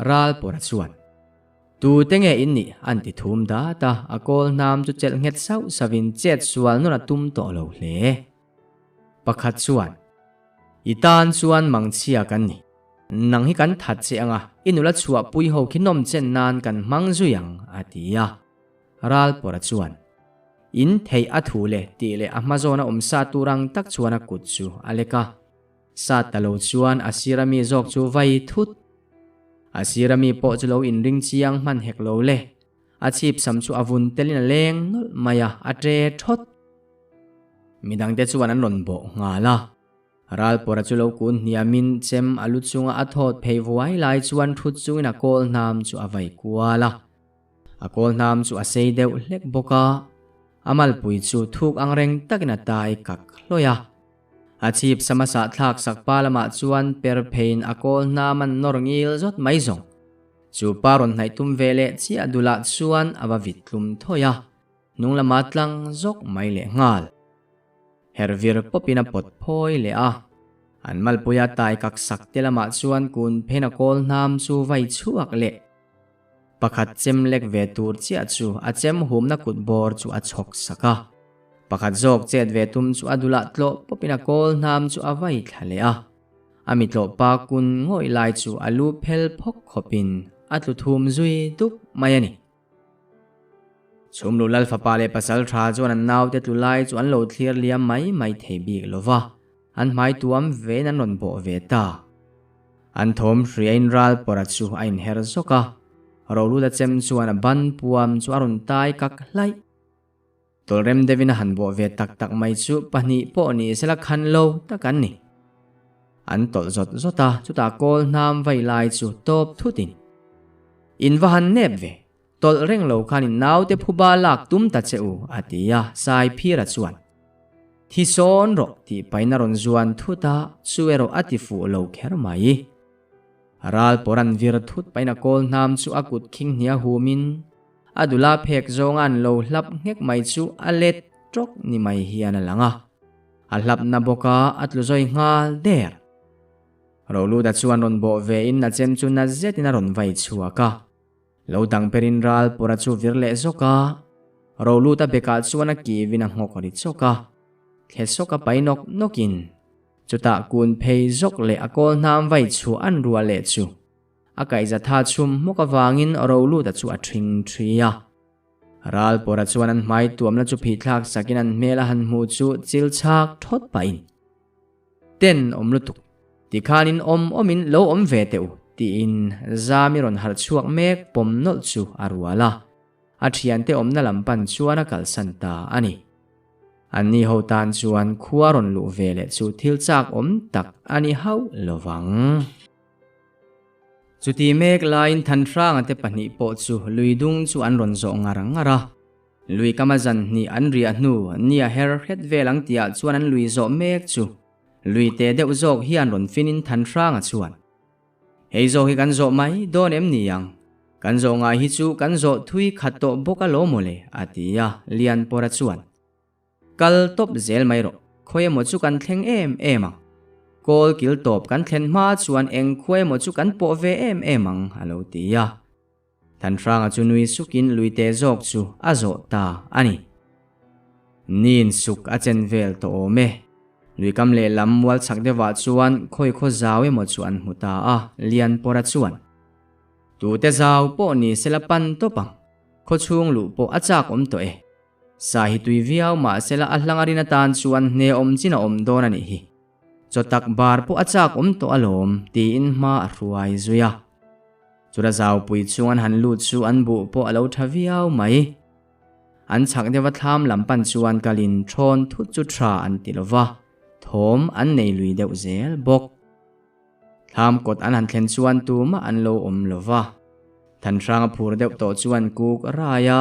Ral pawra chuan, Tu te nge in nih? an ti thum dat a, a kawl hnam chu chelh nghet sauh sauhin chet sual nawn a tum tawh lo hle. Pakhat chuan, I tan chuan mangchhia kan ni. Nang hi kan that che anga, i nula chhuahpui ho khi nawm chen nan kan hmang zui ang, a ti a. Ral pawra chuan, In theih a thu le tih leh a hma zawna awm sa tur ang tak chuan a kut chu a lek a. Sa ta lo chuan a sira mi zawk chu vai thut. A sira mi pawh chu lo inring chiang hman hek lo le. A chhip sam chu a vun telin a leng nawlh mai a, a ṭe ṭhawt. Midangte chuan an rawn bawh nghal a. Ral pawra chu lo kun hniamin chem a lu chunga a thawt phei vuai lai chuan thut chungin a kawl hnam chu a vai kual a. A kawl hnam chu a sei deuh hlek bawk a, a malpui chu thuk ang reng takin a tai kak hlawih a. A chhip sama sah thlak sak pa lamah chuan per pheiin a kawl hnam an nawr ngil zawt mai zawng. Chu pa rawn hnaih tum ve leh chiah dulah chuan a va vit tlum thawi a, hnung lama tlang zawk mai leh nghal. Hervir pawpin a pawt phawi leh a, an malpuia tai kak sak te lamah chuan kun pheiin a kawl hnam chu vai chhuak leh. Pakhat chem lek ve tur chiah chu a chem humna kut bawr chu a chhawk sak a. Pakhat zawk chet ve tum chu a dulah tlawh pawpin a kawl hnam chu a vai thla leh a. A mi tlawh pa kun ngawih lai chu a lu phel phawk khawpin a tlu thum zui dup mai a ni. Chhumlu Lal fapa leh pasal tha chuan an naute tlu lai chu an lo thlir liam mai mai thei bik lo va, an hmai tuam vein an rawn bawh ve ta. An thawm hriain ral pawra chu a inher zawk a, Roluta chem chuan a ban puam chu a rawn tai kak hlaih. Tawlrem deuhin a han bawh ve tak tak mai chu pahnih pawh ni sela khan lo tak an ni. An tawlh zawt zawt a, chutah kawl hnam vai lai chu tawp thutin, In va han nep ve, tawlh reng lo khan in naute phuba lak tum ta che u, a ti a, Saiphira chuan, Thi sawn rawh, tih pain a rawn zuan thut a, chu erawh a ti fuh lo kher mai. Ral pawr an vir thut pain a kawl hnam chu a kut khing hnia humin, A dula phek zawnga an lo hlap nghek mai chu a let tawk ni mai hian a lang a. A hlapna bawka a tlu zawi nghal der. Roluta chuan rawn bawh ve in a chem chu na zet in a rawn vai chhuak a. Lo dang ber in Ralpawra chu vir leh zawk a. Roluta bekah chuan a kiv in a nghawk ri chawk a. Thle sawk a pai nawk nawk in. Chutah kun phei zawk leh a kawl hnam vai chhuah an rual leh chu. A kaihza tha chhum hmawk avangin Roluta chu a ṭhing ṭhi a. Ralpawra chuan an hmai tuamna chu phihthlak sakin an hmel a han hmuh chu chil chhak thawt pahin, Ten awm lutuk, tikhanin awm awmin lo awm ve teh u, tiin Zami rawn harh chhuak mek pawm nawlh chu a rual a. A thiante awmna lam pan chuan a kalsan ta a ni. Anni ho tan chuan khua rawn luh ve leh chu thil chak awm tak a ni hauh lovang. Chuti mek laiin Thanhranga te pahnih pawh chu lui dung chu an rawn zawh ngar ngar a. Lui kama zan hnih an riah hnu nia her hret vel ang tihah chuan an lui zawh mek chu lui te deuh zawk hian rawn finin Thanhranga chuan, Hei zawk hi kan zawh mai dawn em ni ang? Kan zawh ngai hi chu kan zawh thui khat tawh bawk alawm mawle, a ti a, Lianpawra chuan. Kal tawp zel mai rawh, khawi emaw chu kan thleng em em ang. Kawl kil tawp kan thlen hma chuan eng khuai emaw chu kan pawh ve em em ang, a lo ti a. Thanhranga chu nui sukin luite zawk chu a zawh ta a ni. Nin suk a chen vel tawh awm e. Luikam lehlam mual chhak deuhah chuan khawi khaw zau emaw chu an hmu ta a, Lianpawra chuan, Tute zau pawh ni sela pan tawp ang, khawchhung luh pawh a chak awm tawh e. Sa hi tui viau mahsela a hlang a rin atan chuan hne awm chin a awm dawn a nih hi. Chaw tak bar pawh a chak awm tawh alawm tiin hma a hruai zui a. Chura zaupui chung an han lut chu an buh pawh a lo tha viau mai. An chhak deuha thlam lam pan chuan kalin thawn thut chu tha an ti lova, thawm an nei lui deuh zel bawk. Thlam kawt an han thlen chuan tumah an lo awm lova. Thanhranga phur deuh tawh chuan kuk a rai a.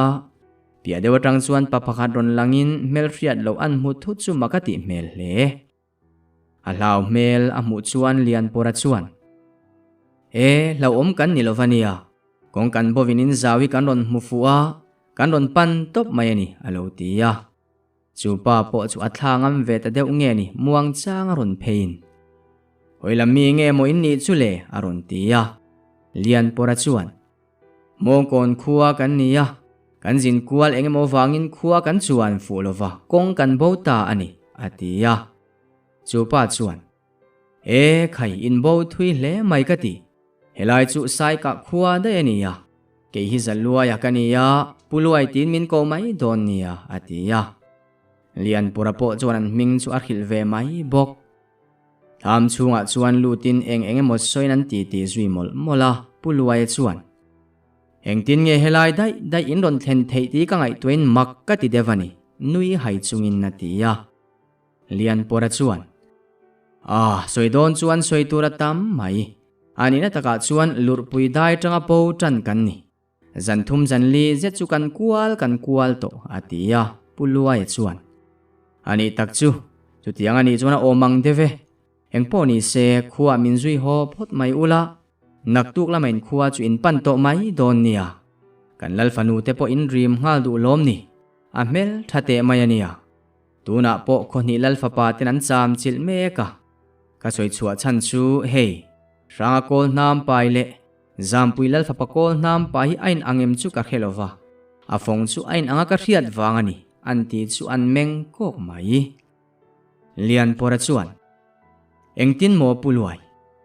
Piah deuh atang chuan pa pakhat rawn langin hmelhriat loh an hmu thut chu mak a tih hmel hle. A hlau hmel a hmuh chuan Lianpawra chuan, E, hlauhawm kan ni lo va nia, kawng kan bawin in zau hi kan rawn hmu fuh a, kan rawn pan tawp mai a ni, a lo ti a. Chu pa pawh chu a thla ngam ve ta deuh nge ni, muangchang a rawn pheiin. Hawi lam mi nge maw in nih chu le, a rawn ti a. Lianpawra chuan, Mawngkawn khua kan ni a, kan zin kual eng emaw vangin khua kan chuan fuh lova kawng kan bo ta a ni, a ti a. Chu pa chuan, E khai, in bo thui hle mai ka ti. Helai chu Saikah khua daih a ni a, kei hi Zaluaia ka ni a, Pu Luai tiin min ko mai dawn nia, a ti a. Lianpura pawh chuan an hming chu a hrilh ve mai bawk. Thlam chhungah chuan lutin eng eng emaw sawiin an ti ti zui mawlh mawlh a, Pu Luaia chuan, Engtin nge helai daih daih in rawn thlen theih tih ka ngaihtuahin mak ka ti deuh a ni, nui hai chungin a ti a. Lianpawra chuan, Ah, sawi dawn chuan sawi tur a tam mai. A nihna takah chuan lurhpui dai tanga po tan kan ni. Zan thum zan li zet chu kan kual kan kual tawh, a ti a, Pu Luaia chuan. A nih tak chu, chutiang a nih chuan a awm ang deuh e. Engpawh ni se, khuaah min zui haw phawt mai ula, naktuk lama in khua chu in pan tawh mai dawn nia. Kan lal fanu te pawh in rim nghal duh lawm ni, a hmel tha teh mai a nia. Tunah pawh khawhnih lal fapa ten an cham chilh mek a. Ka sawi chhuah chhan chu hei, Hranga kawl hnam pai leh Zampui Lalfapa kawl hnam pa hi a in ang em chu ka hre lo va, a fawng chu a in anga ka hriat vang a ni, an ti chu an meng kawk mai. Lianpawra chuan, Engtin maw Pu Luai,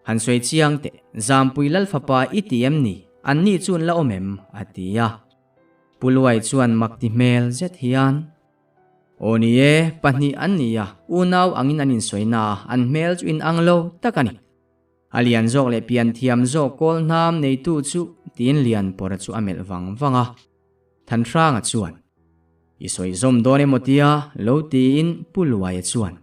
han sawi chiang teh, Zampui Lalfapa i ti em ni, an ni chu an la awm em? a ti a. Pu Luai chuan mak ti hmel zet hian, Aw ni e, pahnih an ni a, unau angin an insawi na a, an hmel chu in ang lo tak a ni. A lian zawk leh pian thiam zawk kawl hnam neitu chu tiin Lianpawra chu a melh vang vang a. Thanhranga chuan, I sawi zawm dawn emaw tia lo tiin Pu Luaia chuan,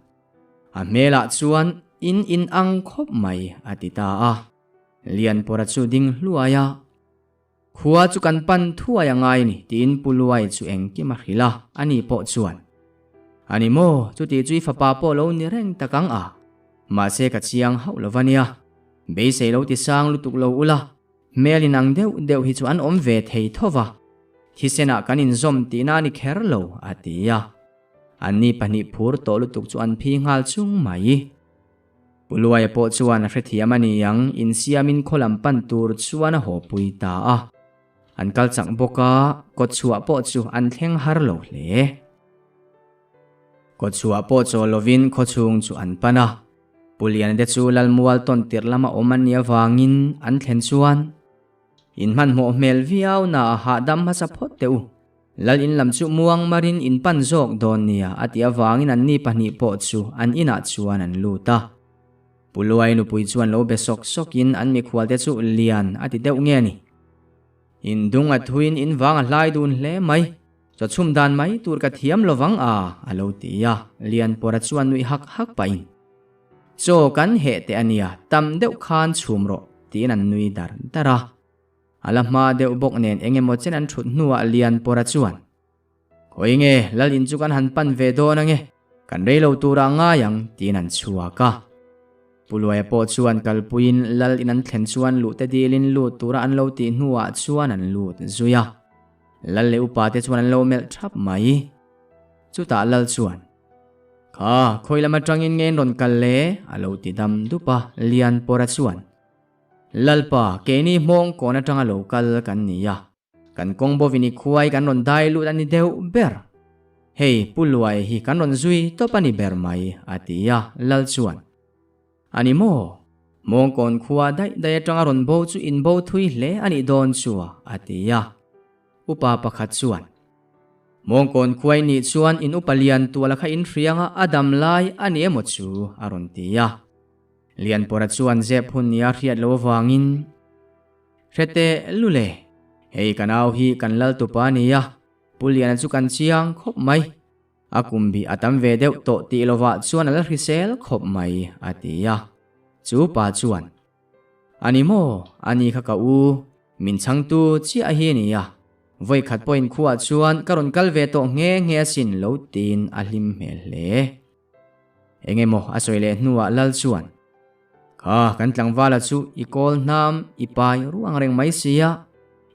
A hmelah chuan in in ang khawp mai a ti ta a. Lianpawra chu ding hluai a, Khua chu kan pan thuai a ngai ni tiin Pu Luaia chu engkim a hrilh a, ani pawh chuan, Ani maw, chuti chu i fapa pawh lo ni reng tak ang a, mahse ka chiang hauh lo va nia, beisei lo ti sang lutuk lo ula, hmel in ang deuh deuh hi chu an awm ve thei tho va, thisenah kan inzawm tihna a ni kher lo, a ti a. Anni pahnih phur tawh lutuk chu an phi nghal chung mai. Pu Luaia pawh chuan a hrethiam a ni ang, insiamin khaw lam pan tur chuan a haw pui ta a. An kal chak bawk a, kawtchhuah pawh chu an thleng har lo hle. Kawtchhuah pawh chaw lovin khawchhung chu an pan a. Pu Liana te chu Lalmual tawn tirh lama awm an nih avangin an thlen chuan in hmanhmawh hmel viau na a hahdam hmasa phawt teh u. Lal in lam chu muang marin in pan zawk dawn nia a tih avangin anni pahnih pawh chu an inah chuan an lut a. Pu Luai nupui chuan lo be sawk sawkin an mikhualte chu lian a ti deuh nge ni. In dung a thuin in vang a hlai dun hle mai, chaw chhum dan mai tur ka thiam lo vang a a lo ti a, Lianpawra chuan nuih hak hak pahin Chaw kan heh teh a nia, tam deuh khan chhum rawh tiin an nui dar dar a. A la hma deuh bawk nen eng emaw chen an thut hnuah Lianpawra chuan, Khawi nge, Lal in chu kan han pan ve dawn ange, kan rei lo turah ngai ang, tiin an chhuak a. Pu Luaia pawh chuan kalpuiin Lal in an thlen chuan luhte dilin lut tura an lo tih hnuah chuan an lut zui a. Lal leh upa te chuan an lo melh thap mai. Chutah Lal chuan, Kha, khawi lam atangin nge in rawn kal le? a lo ti dam dup a, Lianpawra chuan, Lalpa, keini hmawng kawn atanga lo kal kan ni a, kan kawng bawvin i khuai kan rawn dai lut a ni deuh ber. Hei, Pu Luai hi kan rawn zui tawp a ni ber mai, a ti a, Lal chuan, A ni maw? Hmawng kawn khua daih daih atanga rawn bo chu in bo thui hle a nih dawn chu a, a ti a. Upa pakhat chuan, Hmawng kawn khuai nih chuan in upa lian tuala kha in hrianga a dam lai a ni emaw chu, a rawn ti a. Lianpawra chuan zep hun nia hriat lo avangin, Hrete lule, hei ka nau hi kan lal tupa a nia, Pu Liana chu kan chiang khawp mai. A kum bih a tam ve deuh tawh tih lovah chuan a la hrisel khawp mai, a ti a. Chu pa chuan, A ni maw, a ni kha ka u, min chhangtu chiah hi a nia. Vawi khat pawhin khuaah chuan ka rawn kal ve tawh nghe nghe asin lo tiin a hlim hmel hle. Eng emaw a sawi leh hnuah Lal chuan, Kha kan tlangvala chu i kawl hnam i pai ruang reng mai sia,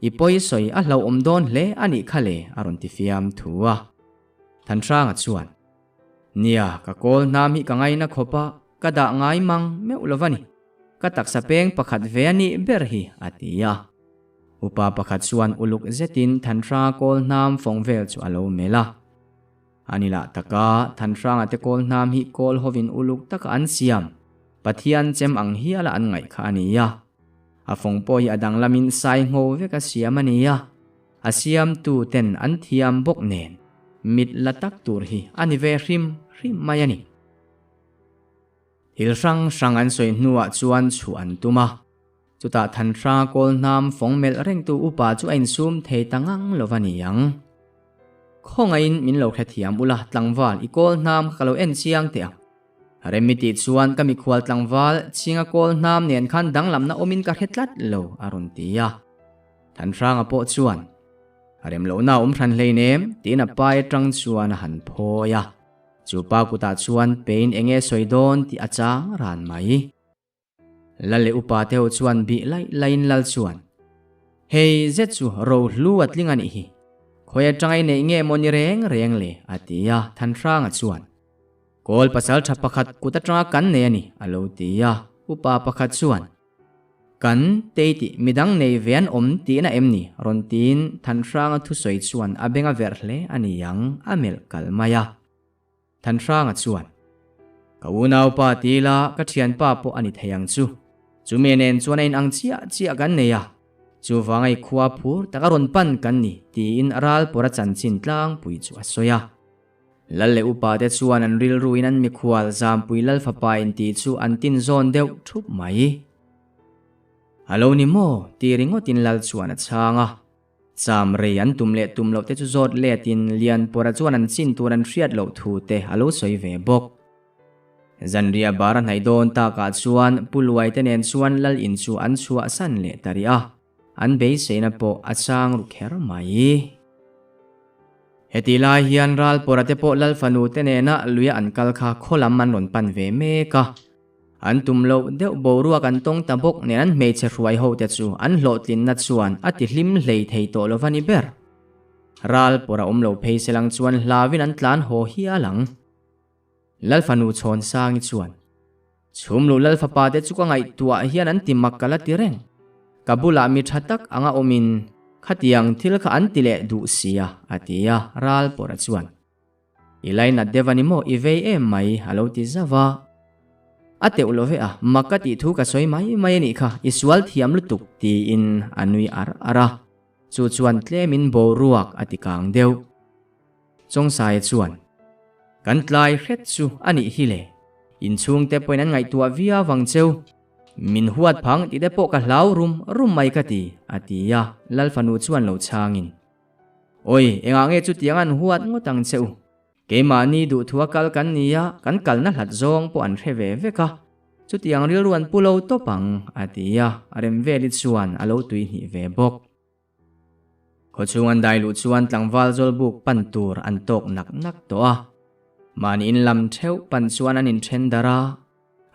i pawi sawi a hlauhawm dawn hle a nih kha le a rawn ti fiam thu a. Thanhranga chuan, Nia, ka kawl hnam hi ka ngaina khawp a, ka dah ngai mang meuh lo va ni. Ka taksa peng pakhat ve a nih ber hi a ti a. Upa pakhat chuan uluk zetin Thanhranga kawl hnam fawng vel chu a lo melh a. A ni lah taka, Thanhranga te kawl hnam hi kawl hovin uluk taka an siam, Pathian chem ang hiala an ngaih kha a ni a. A fawng pawh hi a danglamin sai ngho vek a siam a ni a, a siamtu ten an thiam bawk nen mit la tak tur hi a ni ve hrim hrim mai a ni. Thil hrang hrang an sawi hnuah chuan chhuah an tum a, chutah Thanhranga kawl hnam fawng melh rengtu upa chu a insum thei ta ngang lo va ni ang. Khawngaihin min lo hrethiam ula tlangval i kawl hnam kha ka lo en chiang teh ang. Remi tih chuan ka mikhual tlangval chhinga kawl hnam nen khan danglamna awmin ka hre tlat lo a rawn ti a. Thanhranga pawh chuan rem lohna a awm hran hleinem tiin a pai atang chuan a han phawi a. Chu pa kutah chuan pein enge sawi dawn tih a chang ran mai. Lal leh upa te ho chuan bih laih laihin lal chuan, Hei zet chu ro hlu a tling a nih hi. Khawi atanga i neih nge maw ni reng reng le? a ti a, Thanhranga chuan, Kawl pasal tha pakhat kut atanga kan nei a ni, a lo ti a, upa pakhat chuan, Kan tei tih midang nei ve an awm tihna em ni? rawn tiin Thanhranga thusawi chuan a beng a verh hle a ni ang, a melh kal mai a. Thanhranga chuan, Ka unaupa ti ila ka thianpa pawh a ni thei ang chu. Chumi nen chuan a inang chiah chiah kan nei a, chuvanga i khua phur taka rawn pan kan ni, tiin Ralpawra chanchin tlangpui chu a sawi a. Lal leh upa te chuan an rilruin an mikhual Zampui Lal fapa intih chu an tin zawn deuh thup mai. A lo ni maw? ti ringawtin Lal chuan a chhang a. Cham rei an tum leh tum loh te chu zawt letin Lianpawra chuan an chin tur an hriat loh thu te a lo sawi ve bawk. Zanriah bar a hnaih dawn takah chuan Pu Luai te nen chuan Lal in chu an chhuahsan leh ta rih a, an beiseina pawh a chang ru kher mai. Heti lai hian Ralpawra te pawh Lal fanu te nena luia an kal kha khaw lam an rawn pan ve mek a. An tum loh deuh boruak an tawng ta bawk nen an hmeichhe hruai ho te chu an hlawhtlinna chuan a ti hlim hlei thei tawh lo va ni ber. Ralpawra awm lo phei se lang chuan hlauin an tlan haw hial ang. Lal fanu Chhawnsangi chuan. Chhumluh lal fapa te chu ka ngaihtuah hian an ti mak ka la ti reng. Ka bulah mi tha tak anga awmin khatiang thil kha an ti leh duh sia, a ti a, ral pawrh a chuan. I lainat deuh a ni maw, i vei em mai, a lo ti zauh a. A teuh lo ve a, mak ka tih thu ka sawi mai mai a nih kha, i sual thiam lutuk, tiin a nui ar ar a. Chu chuan tlemin boruak a ti kang deuh. Chawngsaia chuan, Kan tlai hret chu a nih hi le, inchhungte pawhin an ngaihtuah viau vang cheu, min huat phang tih te pawh ka hlau rum rum mai ka ti, a ti a, Lalfanu chuan lo chhangin, Awi, engah nge chutiang an huat ngawt ang che u? Keimahni duhthua kal kan ni a, kan kalna hlat zawng pawh an hre ve vek a, chutiang rilru an pu lo tawp ang, a ti a, Remveli chuan a lo tuihnih ve bawk. Khawchhung an dai luh chuan tlangval zawlbuk pan tur an tawk nak nak tawh a. Mahni in lam theuh pan chuan an inthen darh a,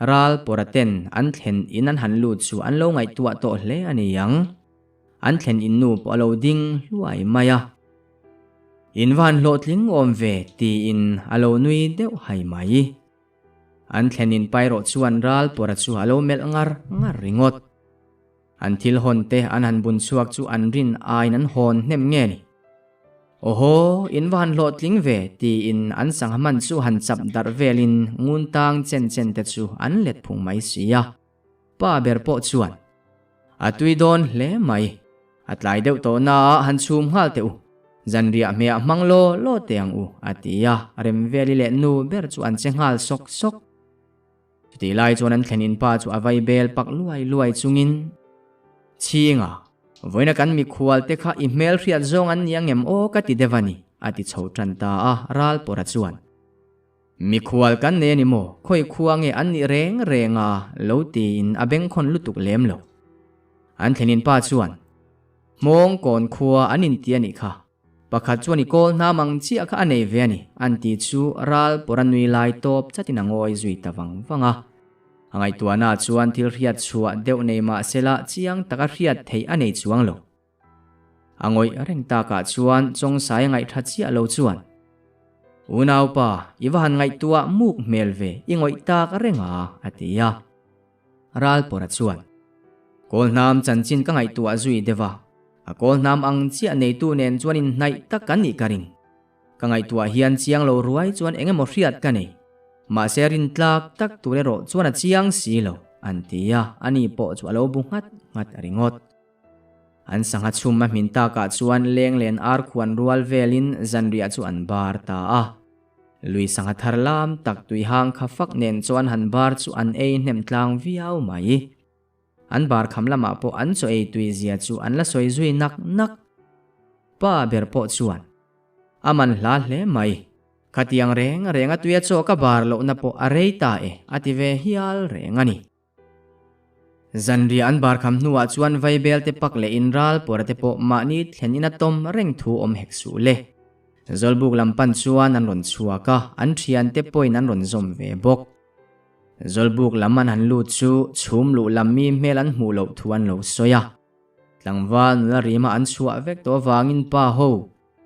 ral pawra ten an thlen in an han lut chu an lo ngaihtuah tawh hle a ni ang. An thlen in nu pawh a lo ding hluai mai a. In va han hlawhtling awm ve tiin a lo nui deuh hai mai. An thlen in paerawh chuan ral pawra chu a lo melh ngar ngar ringawt. An thil hawn te an han bun chhuak chu an rin aiin an hawn hnem nge ni? Awhaw, in va han hlawhtling ve, tiin an sangha hman chu han chap darh velin ngun tang chen chen te chu an let phung mai si a. Pa ber pawh chuan, A tui dawn hle mai, a tlai deuh tawh naah han chhum nghal teh u, zanriah hmehah hmang law law teh ang u, a ti a, Remveli leh nu ber chu an che nghal sawk sawk. Chutih lai chuan an thlen in pa chu a vai bel pak luai luai chungin, Chhinga, vawiina kan mikhual te kha i hmel hriat zawng an ni angem aw ka ti deuh a ni, a ti chho tan ta a, Ralpawrha chuan, Mikhual kan nei a ni maw, khawi khua nge an nih reng reng a, lo tiin a bengkhawn lutuk lem lo. An thlen in pa chuan, Hmawng kawn khua an inti a nih kha, Pakhat chuan i kawl hnam ang chiah kha a nei ve a ni, an ti chu ral pawr a nui lai tawp chatin a ngawi zui ta vang vang a. A ngaihtuahna chuan thil hriat chhuah deuh nei mah sela chiang taka hriat theih a nei chuang lo. A ngawih reng takah chuan Chawngsai a ngaihtha chiah lo chuan, Unaupa, i va han ngaihtuah muk hmel ve, i ngawih tak reng a, a ti a. Ralpawra chuan, Kawlhnam chanchin ka ngaihtuah zui deuh a, a kawlhnam ang chiah neitu nen chuan inhnaih tak kan nih ka ring. Ka ngaihtuah hian chiang lo ruai chuan eng emaw hriat ka nei. Mahse rintlak tak tur erawh chuan a chiang si lo, an ti a, ani pawh chu a lo bu nghat nghat ringawt. An sangha chhum a hmin takah chuan lenglen ar khuan rual velin zanriah chu an bar ta a. Lui sangha thar lam tak tui hang kha fak nen chuan han bar chu an ei hnem tlang viau mai. An bar kham lamah pawh an chaw ei tui zia chu an la sawi zui nak nak. Pa ber pawh chuan a man hla hle mai. Khatiang reng reng a tuia chaw ka bar lohna pawh a rei ta e a ti ve hial reng a ni. Zanriah an bar kham hnuah chuan vaibel te pak leh in ral pawra te pawh mahni thlen in a tawm reng thu awm hek suh le. Zawlbuk lam pan chuan an rawn chhuak a, an thian te pawhin an rawn zawm ve bawk. Zawlbuk lam an han lut chu chhum luh lam mi hmel an hmuh loh thu an lo sawi a. Tlangval nula rima an chhuah vek tawh avangin pa ho,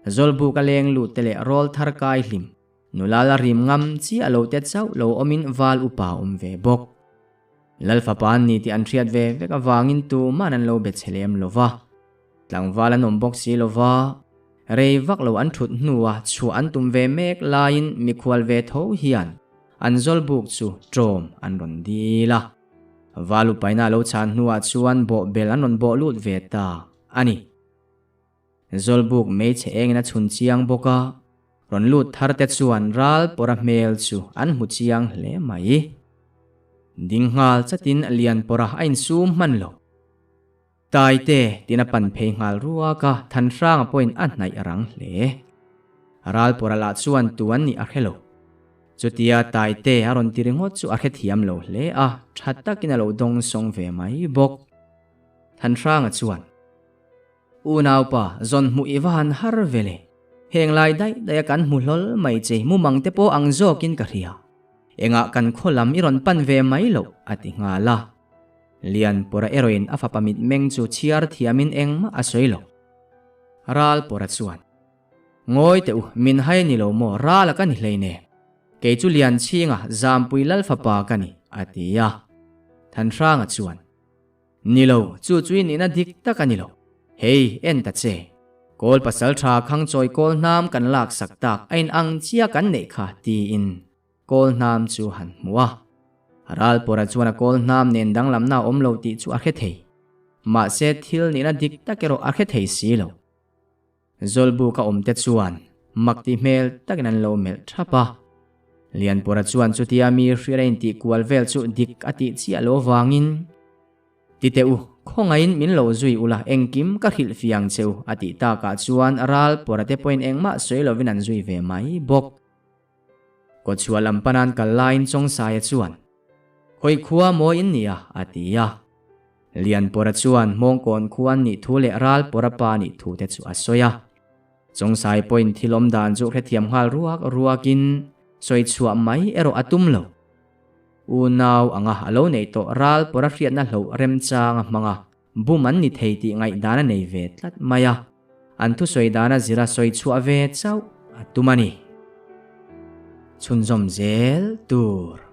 Zawlbuk a leng lut te leh rawl thar kai hlim, Nula la rim ngam chiah lo te chauh lo awmin val upa awm ve bawk. Lal fapa an ni tih an hriat ve vek avangin tuman an lo be che lem lo va. Tlangval an awm bawk si lo va, rei vak lo an thut hnua chhuah an tum ve mek laiin mikhual ve tho hian an zawlbuk chu ṭawm an rawn dil a. Val upaina a lo chhan hnuah chuan bawhbel an rawn bawh lut ve ta a ni. Zawlbuk hmeichhe engin a chhun chiang bawk a, rawn lut thar te chuan ral pawra hmel chu an hmu chiang hle mai. Ding nghal chatin lian pawra a insum hman lo. Taite tiin a pan phei nghal ruak a, Thanhranga pawhin a hnaih rang hle. Ral pawra lah chuan tu an nih a hre lo. Chutia Taite a rawn ti ringawt chu a hrethiam lo hle a, tha takin a lo dawngsawng ve mai bawk. Thanhranga chuan. Unaupa, zawn hmuh i va han har ve le. Heng lai daih daih a kan hmu hlawl mai che, mumang te pawh ang zawkin ka hria. Engah kan khaw lam i rawn pan ve mai loh, a ti nghal a. Lianpawra erawhin a fapa mitmeng chu chhiar thiamin engmah a sawi lo. Ralpawra chuan, Ngawi teh u, min hai ni lo maw, rala ka ni hleinem. Kei chu Lianchhinga, Zampui Lalfapa ka ni. a ti a. Thanhranga chuan, Ni lo, chu chu i nihna dik tak a ni lo. Hei, en ta che. Kawl pasal tha Khangchawi kawl hnam kan lak sak tak a in ang chiah kan neih kha, tiin kawl hnam chu han hmu a. Ralpawra chuan a kawl hnam nen danglamna a awm lo tih chu a hre thei. Mahse, thil nihna dik tak erawh a hre thei si lo. Zawlbuk a awmte chuan mak ti hmel takin an lo melh thap a. Lianpura chuan chutia mi hriat a intih kual vel chu dik a tih chiah lo vangin, Ti teh u, khawngaihin min lo zui ula engkim ka hrilh fiang che u a tih takah chuan Ralpura te pawhin engmah sawi lovin an zui ve mai bawk. Kawchhuah lam panan kal laiin Chawngsaia chuan, Khawi khua mawi in nia a ti a. Lianpawra chuan Hmawngkawn khua an nih thu leh Ralpawra pa nih thu te chu a sawi a. Chawngsai pawhin thil awm dan chu hrethiam nghal ruak ruakin sawi chhuah mai erawh a tum lo. Unau anga a lo neih tawh Ralpawra hriatna hloh remchang a hmang a, bum an ni thei tih ngaihdan a nei ve tlat mai a. An thusawi dana zira sawi chhuah ve chauh a tum a ni. Chhunzawm zel tur.